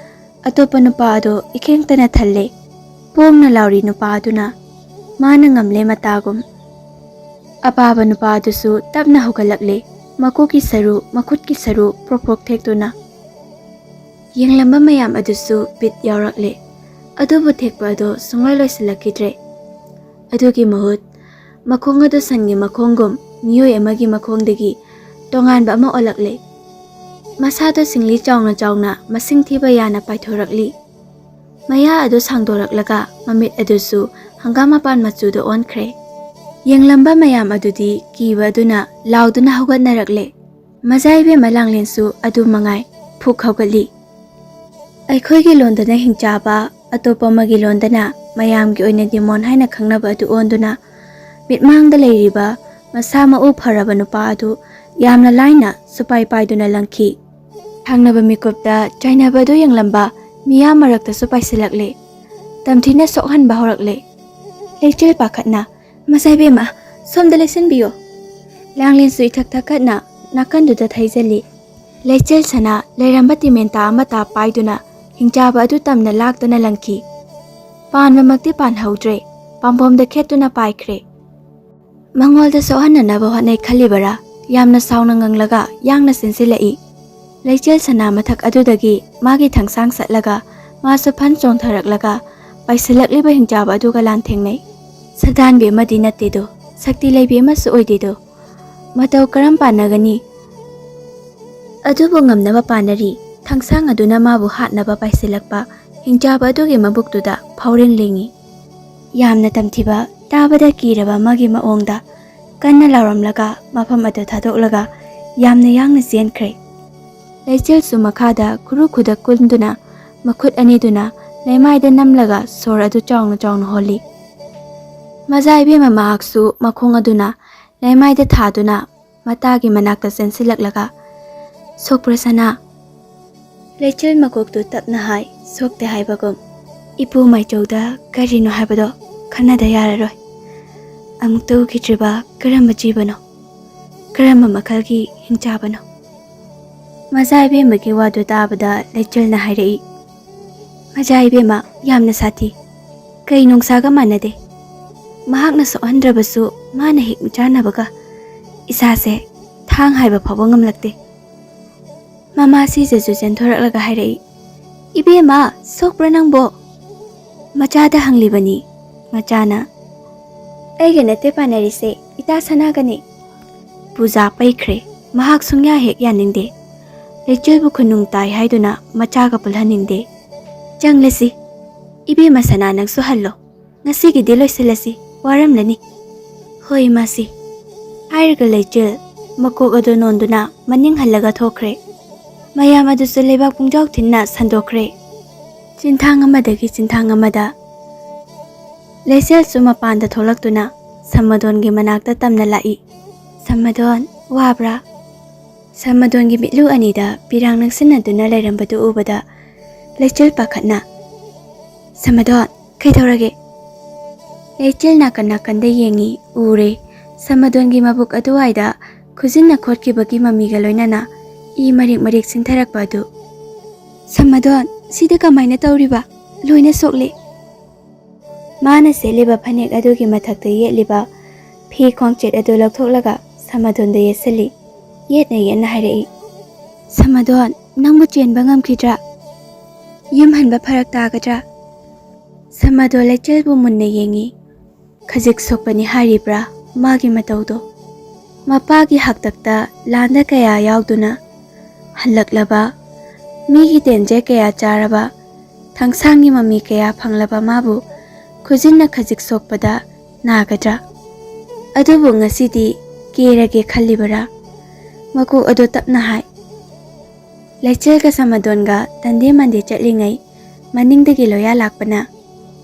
ꯑꯇꯣꯞꯄ ꯅꯨꯄꯥ ꯑꯗꯨ ꯏꯈꯦꯡꯇꯅ ꯊꯜꯂꯦ꯫ ꯄꯣꯡꯅ ꯂꯥꯎꯔꯤ ꯅꯨꯄꯥ ꯑꯗꯨꯅ ꯃꯥꯅ ꯉꯝꯂꯦ ꯃꯇꯥꯒꯨꯝ꯫ ꯑꯄꯥꯕ ꯅꯨꯄꯥ ꯑꯗꯨꯁꯨ ꯇꯞꯅ ꯍꯧꯒꯠꯂꯛꯂꯦ꯫ ꯃꯀꯣꯛꯀꯤ ꯁꯔꯨ, ꯃꯈꯨꯠꯀꯤ ꯁꯔꯨ ꯄ꯭ꯔꯣꯛ ꯄ꯭ꯔꯣꯛ ꯊꯦꯛꯇꯨꯅ꯫ ꯌꯦꯡꯂꯝꯕ ꯃꯌꯥꯝ ꯑꯗꯨꯁꯨ ꯕꯤꯠ ꯌꯥꯎꯔꯛꯂꯦ꯫ ꯑꯗꯨꯕꯨ ꯊꯦꯛꯄ ꯑꯗꯣ ꯁꯨꯡꯂꯣꯏ ꯂꯣꯏꯁꯤꯜꯂꯛꯈꯤꯗ꯭ꯔꯦ꯫ ꯑꯗꯨꯒꯤ ꯃꯍꯨꯠ ꯃꯈꯣꯡ ꯑꯗꯨ ꯁꯟꯒꯤ ꯃꯈꯣꯡꯒꯨꯝ ꯃꯤꯑꯣꯏ ꯑꯃꯒꯤ ꯃꯈꯣꯡꯗꯒꯤ ꯇꯣꯉꯥꯟꯕ ꯑꯃ ꯑꯣꯜꯂꯛꯂꯦ꯫ ꯃꯁꯥꯗꯣ ꯁꯤꯡꯂꯤ ꯆꯥꯎꯅ ꯆꯥꯎꯅ ꯃꯁꯤꯡ ꯊꯤꯕ ꯌꯥꯅ ꯄꯥꯏꯊꯣꯔꯛꯂꯤ꯫ ꯃꯌꯥ ꯑꯗꯨ ꯁꯥꯡꯗꯣꯔꯛꯂꯒ ꯃꯃꯤꯠ ꯑꯗꯨꯁꯨ ꯍꯪꯒꯥꯝ ꯃꯄꯥꯟ ꯃꯆꯨꯗ ꯑꯣꯟꯈ꯭ꯔꯦ꯫ ꯌꯦꯡꯂꯝꯕ ꯃꯌꯥꯝ ꯑꯗꯨꯗꯤ ꯀꯤꯕ ꯑꯗꯨꯅ ꯂꯥꯎꯗꯨꯅ ꯍꯧꯒꯠꯅꯔꯛꯂꯦ꯫ ꯃꯖꯥ ꯏꯕꯦꯝꯃ ꯂꯥꯡꯂꯦꯟꯁꯨ ꯑꯗꯨ ꯃꯉꯥꯏ ꯐꯨꯛ ꯍꯧꯒꯠꯂꯤ꯫ ꯑꯩꯈꯣꯏꯒꯤ ꯂꯣꯟꯗꯅ ꯍꯤꯡꯆꯥꯕ, ꯑꯇꯣꯞꯄ ꯑꯃꯒꯤ ꯂꯣꯟꯗꯅ ꯃꯌꯥꯝꯒꯤ ꯑꯣꯏꯅ ꯗꯤꯃꯣꯟ ꯍꯥꯏꯅ ꯈꯪꯅꯕ ꯑꯗꯨ ꯑꯣꯟꯗꯨꯅ ꯃꯤꯠꯃꯥꯡꯗ ꯂꯩꯔꯤꯕ ꯃꯁꯥ ꯃꯎ ꯐꯔꯕ ꯅꯨꯄꯥ ꯑꯗꯨ ꯌꯥꯝꯅ ꯂꯥꯏꯅ ꯁꯨꯄꯥꯏ ꯄꯥꯏꯗꯨꯅ ꯂꯪꯈꯤ꯫ ꯊꯪꯅꯕ ꯃꯤꯀꯨꯞꯇ ꯆꯥꯏꯅꯕ ꯑꯗꯨ ꯌꯦꯡꯂꯝꯕ ꯃꯤꯌꯥꯝ ꯃꯔꯛꯇꯁꯨ ꯄꯥꯏꯁꯤꯜꯂꯛꯂꯦ꯫ ꯇꯝꯊꯤꯅ ꯁꯣꯛꯍꯟꯕ ꯍꯧꯔꯛꯂꯦ꯫ ꯂꯩꯆꯤꯜ ꯄꯥꯈꯠꯅ, "ꯃꯆꯥ ꯏꯕꯦꯝꯃ, ꯁꯣꯝꯗ ꯂꯩꯁꯤꯟꯕꯤꯌꯨ!" ꯂꯥꯡꯂꯦꯟꯁꯨ ꯏꯊꯛ ꯊꯛꯀꯠꯅ ꯅꯥꯀꯟꯗꯨꯗ ꯊꯩꯖꯤꯜꯂꯤ꯫ ꯂꯩꯆꯤꯜ ꯁꯅꯥ ꯂꯩꯔꯝꯕ ꯇꯤꯃꯦꯟꯇꯥ ꯑꯃꯇ ꯄꯥꯏꯗꯨꯅ ꯍꯤꯡꯆꯥꯕ ꯑꯗꯨ ꯇꯝꯅ ꯂꯥꯛꯇꯨꯅ ꯂꯪꯈꯤ꯫ ꯄꯥꯟꯕꯃꯛꯇꯤ ꯄꯥꯟꯍꯧꯗ꯭ꯔꯦ, ꯄꯥꯝꯕꯣꯝꯗ ꯈꯦꯠꯇꯨꯅ ꯄꯥꯏꯈ꯭ꯔꯦ꯫ ꯃꯉꯣꯜꯗ ꯁꯣꯛꯍꯟꯅꯅꯕ ꯍꯣꯠꯅꯩ ꯈꯜꯂꯤꯕꯔꯥ? ꯌꯥꯝꯅ ꯁꯥꯎꯅ ꯉꯪꯂꯒ ꯌꯥꯡꯅ ꯆꯦꯟꯁꯤꯜꯂꯛꯏ꯫ ꯂꯩꯆꯤꯜ ꯁꯅꯥ ꯃꯊꯛ ꯑꯗꯨꯗꯒꯤ ꯃꯥꯒꯤ ꯊꯥꯡꯁꯥꯡ ꯁꯠꯂꯒ ꯃꯥꯁꯨ ꯐꯟ ꯆꯣꯡꯊꯔꯛꯂꯒ ꯄꯥꯏꯁꯤꯜꯂꯛꯂꯤꯕ ꯍꯤꯡꯆꯥꯕ ꯑꯗꯨꯒ ꯂꯥꯟꯊꯦꯡꯅꯩ꯫ ꯁꯛꯇꯥꯟꯕꯤ ꯑꯃꯗꯤ ꯅꯠꯇꯦꯗꯣ, ꯁꯛꯇꯤ ꯂꯩꯕꯤ ꯑꯃꯁꯨ ꯑꯣꯏꯗꯦꯗꯣ꯫ ꯃꯇꯧ ꯀꯔꯝ ꯄꯥꯟꯅꯒꯅꯤ? ꯑꯗꯨꯕꯨ ꯉꯝꯅꯕ ꯄꯥꯟꯅꯔꯤ꯫ ꯊꯥꯡꯁꯥꯡ ꯑꯗꯨꯅ ꯃꯥꯕꯨ ꯍꯥꯠꯅꯕ ꯄꯥꯏꯁꯤꯜꯂꯛꯄ ꯍꯤꯡꯆꯥꯕ ꯑꯗꯨꯒꯤ ꯃꯕꯨꯛꯇꯨꯗ ꯐꯥꯎꯔꯦꯟ ꯂꯦꯡꯉꯤ꯫ ꯌꯥꯝꯅ ꯇꯝꯊꯤꯕ, ꯇꯥꯕꯗ ꯀꯤꯔꯕ ꯑꯃꯒꯤ ꯃꯑꯣꯡꯗ ꯀꯟꯅ ꯂꯥꯎꯔꯝꯂꯒ ꯃꯐꯝ ꯑꯗꯨ ꯊꯥꯗꯣꯛꯂꯒ ꯌꯥꯝꯅ ꯌꯥꯡꯅ ꯆꯦꯟꯈ꯭ꯔꯦ꯫ ꯂꯩꯆꯤꯜꯁꯨ ꯃꯈꯥꯗ ꯈꯨꯔꯨ ꯈꯨꯗꯛ ꯀꯨꯟꯗꯨꯅ ꯃꯈꯨꯠ ꯑꯅꯤꯗꯨꯅ ꯂꯩꯃꯥꯏꯗ ꯅꯝꯂꯒ ꯁꯣꯔ ꯑꯗꯨ ꯆꯥꯎꯅ ꯆꯥꯎꯅ ꯍꯣꯜꯂꯤ꯫ ꯃꯖꯥ ꯏꯕꯦꯝꯃ ꯃꯍꯥꯛꯁꯨ ꯃꯈꯣꯡ ꯑꯗꯨꯅ ꯂꯩꯃꯥꯏꯗ ꯊꯥꯗꯨꯅ ꯃꯇꯥꯒꯤ ꯃꯅꯥꯛꯇ ꯆꯦꯟꯁꯤꯜꯂꯛꯂꯒ, "ꯁꯣꯛꯄ꯭ꯔ ꯁꯅꯥ?" ꯂꯩꯆꯤꯜ ꯃꯀꯣꯛꯇꯨ ꯇꯞꯅ ꯍꯥꯏ, ꯁꯣꯛꯇꯦ ꯍꯥꯏꯕꯒꯨꯝ꯫ "ꯏꯄꯨ ꯃꯥꯏꯆꯧꯗ ꯀꯔꯤꯅꯣ ꯍꯥꯏꯕꯗꯣ ꯈꯟꯅꯗ ꯌꯥꯔꯔꯣꯏ꯫ ꯑꯃꯨꯛꯇ ꯎꯈꯤꯗ꯭ꯔꯤꯕ ꯀꯔꯝꯕ ꯖꯤꯕꯅꯣ? ꯀꯔꯝꯕ ꯃꯈꯜꯒꯤ ꯍꯤꯡꯆꯥꯕꯅꯣ?" ꯃꯖꯥ ꯏꯕꯦꯝꯃꯒꯤ ꯋꯥꯗꯨ ꯇꯥꯕꯗ ꯂꯩꯆꯤꯜꯅ ꯍꯥꯏꯔꯛꯏ, "ꯃꯖꯥ ꯏꯕꯦꯝꯃ, ꯌꯥꯝꯅ ꯁꯥꯊꯤ꯫ ꯀꯩ ꯅꯣꯡꯁꯥꯒ ꯃꯥꯟꯅꯗꯦ꯫ ꯃꯍꯥꯛꯅ ꯁꯣꯛꯍꯟꯗ꯭ꯔꯕꯁꯨ ꯃꯥꯅ ꯍꯦꯛ ꯃꯤꯆꯥꯟꯅꯕꯒ ꯏꯁꯥꯁꯦ ꯊꯥꯡ ꯍꯥꯏꯕ ꯐꯥꯎꯕ ꯉꯝꯂꯛꯇꯦ꯫" ꯃꯃꯥ ꯁꯤꯖꯁꯨ ꯆꯦꯟꯊꯣꯔꯛꯂꯒ ꯍꯥꯏꯔꯛꯏ, "ꯏꯕꯦꯝꯃ, ꯁꯣꯛꯄ꯭ꯔꯥ ꯅꯪꯕꯣ?" ꯃꯆꯥꯗ ꯍꯪꯂꯤꯕꯅꯤ꯫ ꯃꯆꯥꯅ, "ꯑꯩꯒ ꯅꯠꯇꯦ ꯄꯥꯟꯅꯔꯤꯁꯦ, ꯏꯇꯥ ꯁꯅꯥꯒꯅꯤ꯫" ꯄꯨꯖꯥ ꯄꯩꯈ꯭ꯔꯦ꯫ ꯃꯍꯥꯛ ꯁꯨꯡꯌꯥ ꯍꯦꯛ ꯌꯥꯅꯤꯡꯗꯦ꯫ ꯂꯩꯆꯤꯜꯕꯨ ꯈꯨꯅꯨꯡ ꯇꯥꯏ ꯍꯥꯏꯗꯨꯅ ꯃꯆꯥꯒ ꯄꯨꯜꯍꯟꯅꯤꯡꯗꯦ꯫ "ꯆꯪꯂꯁꯤ꯫ ꯏꯕꯦꯝꯃ ꯁꯅꯥ, ꯅꯪꯁꯨ ꯍꯜꯂꯣ꯫ ꯉꯁꯤꯒꯤꯗꯤ ꯂꯣꯏꯁꯤꯜꯂꯁꯤ, ꯋꯥꯔꯝꯂꯅꯤ꯫" "ꯍꯣꯏ, ꯏꯃꯥꯁꯤ꯫" ꯍꯥꯏꯔꯒ ꯂꯩꯆꯤꯜ ꯃꯀꯣꯛ ꯑꯗꯨ ꯅꯣꯟꯗꯨꯅ ꯃꯅꯤꯡ ꯍꯜꯂꯒ ꯊꯣꯛꯈ꯭ꯔꯦ꯫ ꯃꯌꯥꯝ ꯑꯗꯨꯁꯨ ꯂꯩꯕꯥꯛ ꯄꯨꯡꯖꯥꯎ ꯊꯤꯟꯅ ꯁꯟꯗꯣꯛꯈ꯭ꯔꯦ꯫ ꯆꯤꯟꯊꯥꯡ ꯑꯃꯗꯒꯤ ꯆꯤꯟꯊꯥꯡ ꯑꯃꯗ꯫ ꯂꯩꯆꯤꯜꯁꯨ ꯃꯄꯥꯟꯗ ꯊꯣꯛꯂꯛꯇꯨꯅ ꯁꯝꯃꯗꯣꯟꯒꯤ ꯃꯅꯥꯛꯇ ꯇꯝꯅ ꯂꯥꯛꯏ꯫ "ꯁꯝꯃꯗꯣꯟ, ꯋꯥꯕ꯭ꯔꯥ?" ꯁꯝꯃꯗꯣꯟꯒꯤ ꯃꯤꯠꯂꯨ ꯑꯅꯤꯗ ꯄꯤꯔꯥꯡ ꯅꯛꯁꯤꯟꯅꯗꯨꯅ ꯂꯩꯔꯝꯕꯗꯨ ꯎꯕꯗ ꯂꯩꯆꯤꯜ ꯄꯥꯈꯠꯅ, "ꯁꯝꯃꯗꯣꯟ, "ꯀꯩꯗꯧꯔꯒꯦ?" ꯂꯩꯆꯤꯜ ꯅꯥꯀꯟ ꯅꯥꯀꯟꯗ ꯌꯦꯡꯉꯤ, ꯎꯔꯦ꯫ ꯁꯃꯗꯣꯟꯒꯤ ꯃꯕꯨꯛ ꯑꯗꯨꯋꯥꯏꯗ ꯈꯨꯖꯤꯟꯅ ꯈꯣꯠꯈꯤꯕꯒꯤ ꯃꯃꯤꯒ ꯂꯣꯏꯅꯅ ꯏ ꯃꯔꯤꯛ ꯃꯔꯤꯛ ꯁꯤꯟꯊꯔꯛꯄ ꯑꯗꯨ꯫ "ꯁꯃꯗꯣꯟ, ꯁꯤꯗ ꯀꯃꯥꯏꯅ ꯇꯧꯔꯤꯕ? ꯂꯣꯏꯅ ꯁꯣꯛꯂꯦ!" ꯃꯥꯅ ꯁꯦꯠꯂꯤꯕ ꯐꯅꯦꯛ ꯑꯗꯨꯒꯤ ꯃꯊꯛꯇ ꯌꯦꯠꯂꯤꯕ ꯐꯤ ꯈꯣꯡꯆꯦꯠ ꯑꯗꯨ ꯂꯧꯊꯣꯛꯂꯒ ꯁꯃꯗꯣꯟꯗ ꯌꯦꯠꯁꯤꯜꯂꯤ꯫ ꯌꯦꯠꯅ ꯌꯦꯠꯅ ꯍꯥꯏꯔꯛꯏ, "ꯁꯃꯗꯣꯟ, ꯅꯪꯕꯨ ꯆꯦꯟꯕ ꯉꯝꯈꯤꯗ꯭ꯔꯥ? ꯌꯨꯝ ꯍꯟꯕ ꯐꯔꯛ ꯇꯥꯒꯗ꯭ꯔꯥ?" ꯁꯃꯗꯣꯟ ꯂꯩꯆꯤꯜꯕꯨ ꯃꯨꯟꯅ ꯌꯦꯡꯉꯤ꯫ ꯈꯖꯤꯛ ꯁꯣꯛꯄꯅꯤ ꯍꯥꯏꯔꯤꯕ꯭ꯔꯥ ꯃꯥꯒꯤ ꯃꯇꯧꯗꯣ? ꯃꯄꯥꯒꯤ ꯍꯥꯛꯇꯛꯇ ꯂꯥꯟꯗ ꯀꯌꯥ ꯌꯥꯎꯗꯨꯅ ꯍꯜꯂꯛꯂꯕ, ꯃꯤꯒꯤ ꯇꯦꯟꯖꯩ ꯀꯌꯥ ꯆꯥꯔꯕ, ꯊꯥꯡꯁꯥꯡꯒꯤ ꯃꯃꯤ ꯀꯌꯥ ꯐꯪꯂꯕ ꯃꯥꯕꯨ ꯈꯨꯖꯤꯟꯅ ꯈꯖꯤꯛ ꯁꯣꯛꯄꯗ ꯅꯥꯒꯗ꯭ꯔꯥ? ꯑꯗꯨꯕꯨ ꯉꯁꯤꯗꯤ ꯀꯦꯔꯒꯦ ꯈꯜꯂꯤꯕꯔꯥ? ꯃꯀꯣꯛ ꯑꯗꯨ ꯇꯞꯅ ꯍꯥꯏ꯫ ꯂꯩꯆꯤꯜꯒ ꯁꯃꯗꯣꯟꯒ ꯇꯟꯗꯦ ꯃꯟꯗꯦ ꯆꯠꯂꯤꯉꯩ, ꯃꯅꯤꯡꯗꯒꯤ ꯂꯣꯌꯥ ꯂꯥꯛꯄꯅ,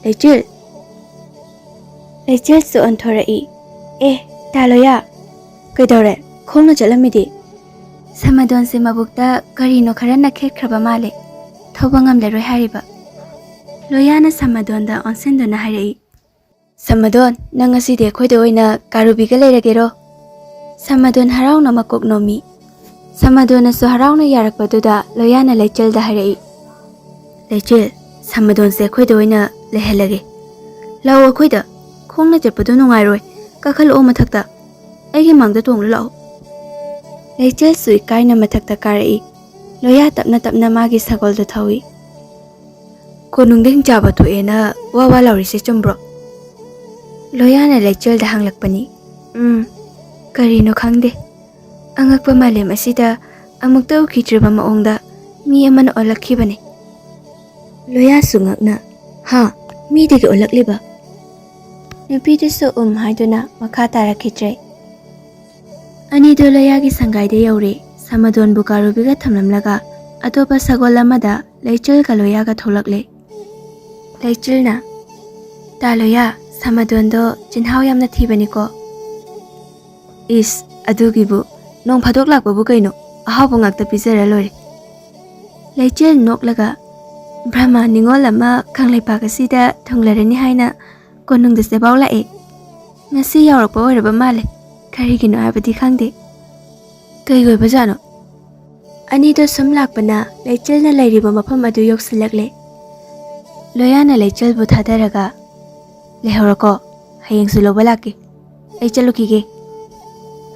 "ꯂꯩꯆꯤꯜ!" ꯂꯩꯆꯤꯜꯁꯨ ꯑꯣꯟꯊꯣꯔꯛꯏ꯫ "ꯑꯦ, ꯇꯥ ꯂꯣꯌꯥ, ꯀꯩꯗꯧꯔꯦ? ꯈꯣꯡꯅ ꯆꯠꯂꯝꯃꯤꯗꯤ?" ꯁꯃꯗꯣꯟꯁꯦ ꯃꯕꯨꯛꯇ ꯀꯔꯤꯅꯣ ꯈꯔ ꯅꯛꯈꯦꯠꯈ꯭ꯔꯕ ꯃꯥꯜꯂꯦ꯫ ꯊꯧꯕ ꯉꯝꯂꯔꯣꯏ ꯍꯥꯏꯔꯤꯕ꯫ ꯂꯣꯌꯥꯅ ꯁꯃꯗꯣꯟꯗ ꯑꯣꯟꯁꯤꯟꯗꯨꯅ ꯍꯥꯏꯔꯛꯏ, "ꯁꯃꯗꯣꯟ, ꯅꯪ ꯉꯁꯤꯗꯤ ꯑꯩꯈꯣꯏꯗ ꯑꯣꯏꯅ ꯀꯥꯔꯨꯕꯤꯒ ꯂꯩꯔꯒꯦꯔꯣ?" ꯁꯃꯗꯣꯟ ꯍꯔꯥꯎꯅ ꯃꯀꯣꯛ ꯅꯣꯝꯃꯤ꯫ ꯁꯃꯗꯣꯟꯅꯁꯨ ꯍꯔꯥꯎꯅ ꯌꯥꯔꯛꯄꯗꯨꯗ ꯂꯣꯌꯥꯅ ꯂꯩꯆꯤꯜꯗ ꯍꯥꯏꯔꯛꯏ, "ꯂꯩꯆꯤꯜ, ꯁꯃꯗꯣꯟꯁꯦ ꯑꯩꯈꯣꯏꯗ ꯑꯣꯏꯅ ꯂꯩꯍꯜꯂꯒꯦ꯫ ꯂꯥꯛꯑꯣ ꯑꯩꯈꯣꯏꯗ, ꯈꯣꯡꯅ ꯆꯠꯄꯗꯣ ꯅꯨꯡꯉꯥꯏꯔꯣꯏ, ꯀꯥꯈꯠꯂꯛꯑꯣ ꯃꯊꯛꯇ, ꯑꯩꯒꯤ ꯃꯥꯡꯗ ꯇꯣꯡꯂꯨ ꯂꯥꯛꯑꯣ꯫" ꯂꯩꯆꯤꯜꯁꯨ ꯏꯀꯥꯏꯅ ꯃꯊꯛꯇ ꯀꯥꯔꯛꯏ꯫ ꯂꯣꯌꯥ ꯇꯞꯅ ꯇꯞꯅ ꯃꯥꯒꯤ ꯁꯒꯣꯜꯗꯨ ꯊꯧꯏ꯫ "ꯀꯣꯅꯨꯡꯗ ꯍꯤꯡꯆꯥꯕ ꯊꯣꯛꯑꯦꯅ ꯋꯥ ꯋꯥ ꯂꯥꯎꯔꯤꯁꯦ ꯆꯨꯝꯕ꯭ꯔꯣ?" ꯂꯣꯌꯥꯅ ꯂꯩꯆꯤꯜꯗ ꯍꯪꯂꯛꯄꯅꯤ꯫ "ꯎꯝ, ꯀꯔꯤꯅꯣ ꯈꯪꯗꯦ꯫ ꯑꯉꯛꯄ ꯃꯥꯂꯦꯝ ꯑꯁꯤꯗ ꯑꯃꯨꯛꯇ ꯎꯈꯤꯗ꯭ꯔꯤꯕ ꯃꯑꯣꯡꯗ ꯃꯤ ꯑꯃꯅ ꯑꯣꯜꯂꯛꯈꯤꯕꯅꯤ꯫" ꯂꯣꯌꯥꯁꯨ ꯉꯛꯅ, "ꯍꯥ? ꯃꯤꯗꯒꯤ ꯑꯣꯜꯂꯛꯂꯤꯕ?" ꯅꯨꯄꯤꯗꯨꯁꯨ ꯎꯝ ꯍꯥꯏꯗꯨꯅ ꯃꯈꯥ ꯇꯥꯔꯛꯈꯤꯗ꯭ꯔꯦ꯫ ꯑꯅꯤꯗꯨ ꯂꯣꯌꯥꯒꯤ ꯁꯪꯒꯥꯏꯗ ꯌꯧꯔꯦ꯫ ꯁꯃꯗꯣꯟꯕꯨ ꯀꯥꯔꯨꯕꯤꯒ ꯊꯝꯂꯝꯂꯒ ꯑꯇꯣꯞꯄ ꯁꯒꯣꯜ ꯑꯃꯗ ꯂꯩꯆꯤꯜꯒ ꯂꯣꯌꯥꯒ ꯊꯣꯛꯂꯛꯂꯦ꯫ ꯂꯩꯆꯤꯜꯅ, "ꯇꯥ ꯂꯣꯌꯥ, ꯁꯃꯗꯣꯟꯗꯣ ꯆꯤꯟꯍꯥꯎ ꯌꯥꯝꯅ ꯊꯤꯕꯅꯤꯀꯣ꯫" "ꯏꯁ, ꯑꯗꯨꯒꯤꯕꯨ, ꯅꯣꯡ ꯐꯥꯗꯣꯛ ꯂꯥꯛꯄꯕꯨ ꯀꯩꯅꯣ, ꯑꯍꯥꯎꯕ ꯉꯥꯛꯇ ꯄꯤꯖꯔ ꯂꯣꯏꯔꯦ꯫" ꯂꯩꯆꯤꯜ ꯅꯣꯛꯂꯒ, ꯕ꯭ꯔꯍꯃ ꯅꯤꯉꯣꯜ ꯑꯃ ꯀꯪꯂꯩꯄꯥꯛ ꯑꯁꯤꯗ ꯊꯨꯡꯂꯔꯅꯤ ꯍꯥꯏꯅ ꯀꯣꯅꯨꯡꯗ ꯆꯦꯕꯥꯎ ꯂꯥꯛꯑꯦ꯫ ꯉꯁꯤ ꯌꯧꯔꯛꯄ ꯑꯣꯏꯔꯕ ꯃꯥꯜꯂꯦ꯫ ꯀꯔꯤꯒꯤꯅꯣ ꯍꯥꯏꯕꯗꯤ ꯈꯪꯗꯦ꯫ ꯀꯩ ꯑꯣꯏꯕꯖꯥꯠꯅꯣ? ꯑꯅꯤꯗꯣ ꯁꯨꯝ ꯂꯥꯛꯄꯅ ꯂꯩꯆꯤꯜꯅ ꯂꯩꯔꯤꯕ ꯃꯐꯝ ꯑꯗꯨ ꯌꯧꯁꯤꯜꯂꯛꯂꯦ꯫ ꯂꯣꯌꯥꯅ ꯂꯩꯆꯤꯜꯕꯨ ꯊꯥꯗꯔꯒ, "ꯂꯩꯍꯧꯔꯣꯀꯣ, ꯍꯌꯦꯡꯁꯨ ꯂꯧꯕ ꯂꯥꯛꯀꯦ꯫ ꯑꯩ ꯆꯠꯂꯨꯈꯤꯒꯦ,"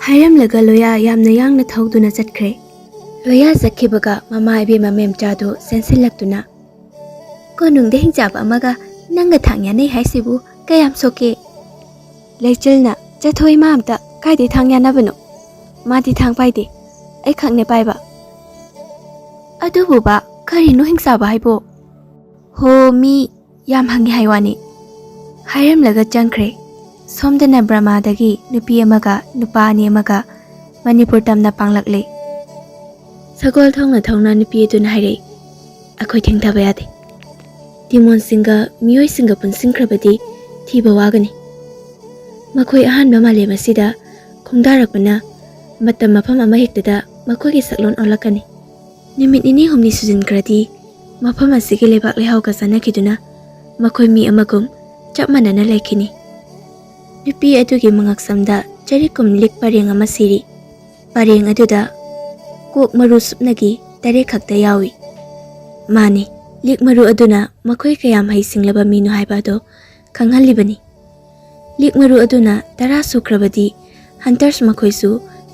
ꯍꯥꯏꯔꯝꯂꯒ ꯂꯣꯌꯥ ꯌꯥꯝꯅ ꯌꯥꯡꯅ ꯊꯧꯗꯨꯅ ꯆꯠꯈ꯭ꯔꯦ꯫ ꯂꯣꯌꯥ ꯆꯠꯈꯤꯕꯒ ꯃꯃꯥ ꯏꯕꯦꯝꯃ ꯃꯦꯝꯆꯥꯗꯨ ꯆꯦꯟꯁꯤꯜꯂꯛꯇꯨꯅ, "ꯀꯣꯅꯨꯡꯗ ꯍꯤꯡꯆꯥꯕ ꯑꯃꯒ ꯅꯪꯒ ꯊꯥꯡ ꯌꯥꯅꯩ ꯍꯥꯏꯁꯤꯕꯨ ꯀꯌꯥꯝ ꯁꯣꯛꯀꯦ?" ꯂꯩꯆꯤꯜꯅ, "ꯆꯠꯊꯣꯛ ꯏꯃꯥ, ꯑꯝꯇ ꯀꯥꯏꯗꯩ ꯊꯥꯡ ꯌꯥꯅꯕꯅꯣ? ꯃꯥꯗꯤ ꯊꯥꯡ ꯄꯥꯏꯗꯦ, ꯑꯩ ꯈꯛꯅꯦ ꯄꯥꯏꯕ꯫" "ꯑꯗꯨꯕꯨꯕ ꯀꯔꯤꯅꯣ ꯍꯤꯡꯆꯥꯕ ꯍꯥꯏꯕꯣ?" "ꯍꯣ, ꯃꯤ ꯌꯥꯝ ꯍꯪꯉꯤ ꯍꯥꯏ ꯋꯥꯅꯤ," ꯍꯥꯏꯔꯝꯂꯒ ꯆꯪꯈ꯭ꯔꯦ꯫ ꯁꯣꯝꯗꯅ ꯕ꯭ꯔꯃꯥꯗꯒꯤ ꯅꯨꯄꯤ ꯑꯃꯒ ꯅꯨꯄꯥ ꯑꯅꯤ ꯑꯃꯒ ꯃꯅꯤꯄꯨꯔ ꯇꯝꯅ ꯄꯥꯡꯂꯛꯂꯦ꯫ ꯁꯒꯣꯜ ꯊꯧꯅ ꯊꯧꯅ ꯅꯨꯄꯤ ꯑꯗꯨꯅ ꯍꯥꯏꯔꯛꯏ, "ꯑꯩꯈꯣꯏ ꯊꯦꯡꯊꯕ ꯌꯥꯗꯦ꯫ ꯗꯤꯃꯣꯟꯁꯤꯡꯒ ꯃꯤꯑꯣꯏꯁꯤꯡꯒ ꯄꯨꯟꯁꯤꯟꯈ꯭ꯔꯕꯗꯤ ꯊꯤꯕ ꯋꯥꯒꯅꯤ꯫ ꯃꯈꯣꯏ ꯑꯍꯥꯟꯕ ꯃꯥꯂꯦꯝ ꯑꯁꯤꯗ ꯈꯣꯡꯗꯥꯔꯛꯄꯅ ꯃꯇꯝ ꯃꯐꯝ ꯑꯃ ꯍꯦꯛꯇꯗ ꯃꯈꯣꯏꯒꯤ ꯁꯛꯂꯣꯟ ꯑꯣꯜꯂꯛꯀꯅꯤ꯫ ꯅꯨꯃꯤꯠ ꯅꯤꯅꯤ ꯍꯨꯝꯅꯤ ꯁꯨꯖꯤꯟꯈ꯭ꯔꯗꯤ ꯃꯐꯝ ꯑꯁꯤꯒꯤ ꯂꯩꯕꯥꯛ ꯂꯩꯍꯥꯎꯒ ꯆꯥꯟꯅꯈꯤꯗꯨꯅ ꯃꯈꯣꯏ ꯃꯤ ꯑꯃꯒꯨꯝ ꯆꯞ ꯃꯥꯟꯅꯅ ꯂꯩꯈꯤꯅꯤ꯫" ꯅꯨꯄꯤ ꯑꯗꯨꯒꯤ ꯃꯉꯛꯁꯝꯗ ꯆꯔꯤꯛ ꯀꯨꯝ ꯂꯤꯛ ꯄꯔꯦꯡ ꯑꯃ ꯁꯤꯔꯤ꯫ ꯄꯔꯦꯡ ꯑꯗꯨꯗ ꯀꯣꯛ ꯃꯔꯨ ꯁꯨꯞꯅꯒꯤ ꯇꯔꯦꯠ ꯈꯛꯇ ꯌꯥꯎꯏ꯫ ꯃꯥꯅꯤ, ꯂꯤꯛ ꯃꯔꯨ ꯑꯗꯨꯅ ꯃꯈꯣꯏ ꯀꯌꯥꯝ ꯍꯩꯁꯤꯡꯂꯕ ꯃꯤꯅꯣ ꯍꯥꯏꯕ ꯑꯗꯨ ꯈꯪꯍꯜꯂꯤꯕꯅꯤ꯫ ꯂꯤꯛ ꯃꯔꯨ ꯑꯗꯨꯅ ꯇꯔꯥ ꯁꯨꯈ꯭ꯔꯕꯗꯤ ꯍꯟꯇꯔꯁ ꯃꯈꯣꯏꯁꯨ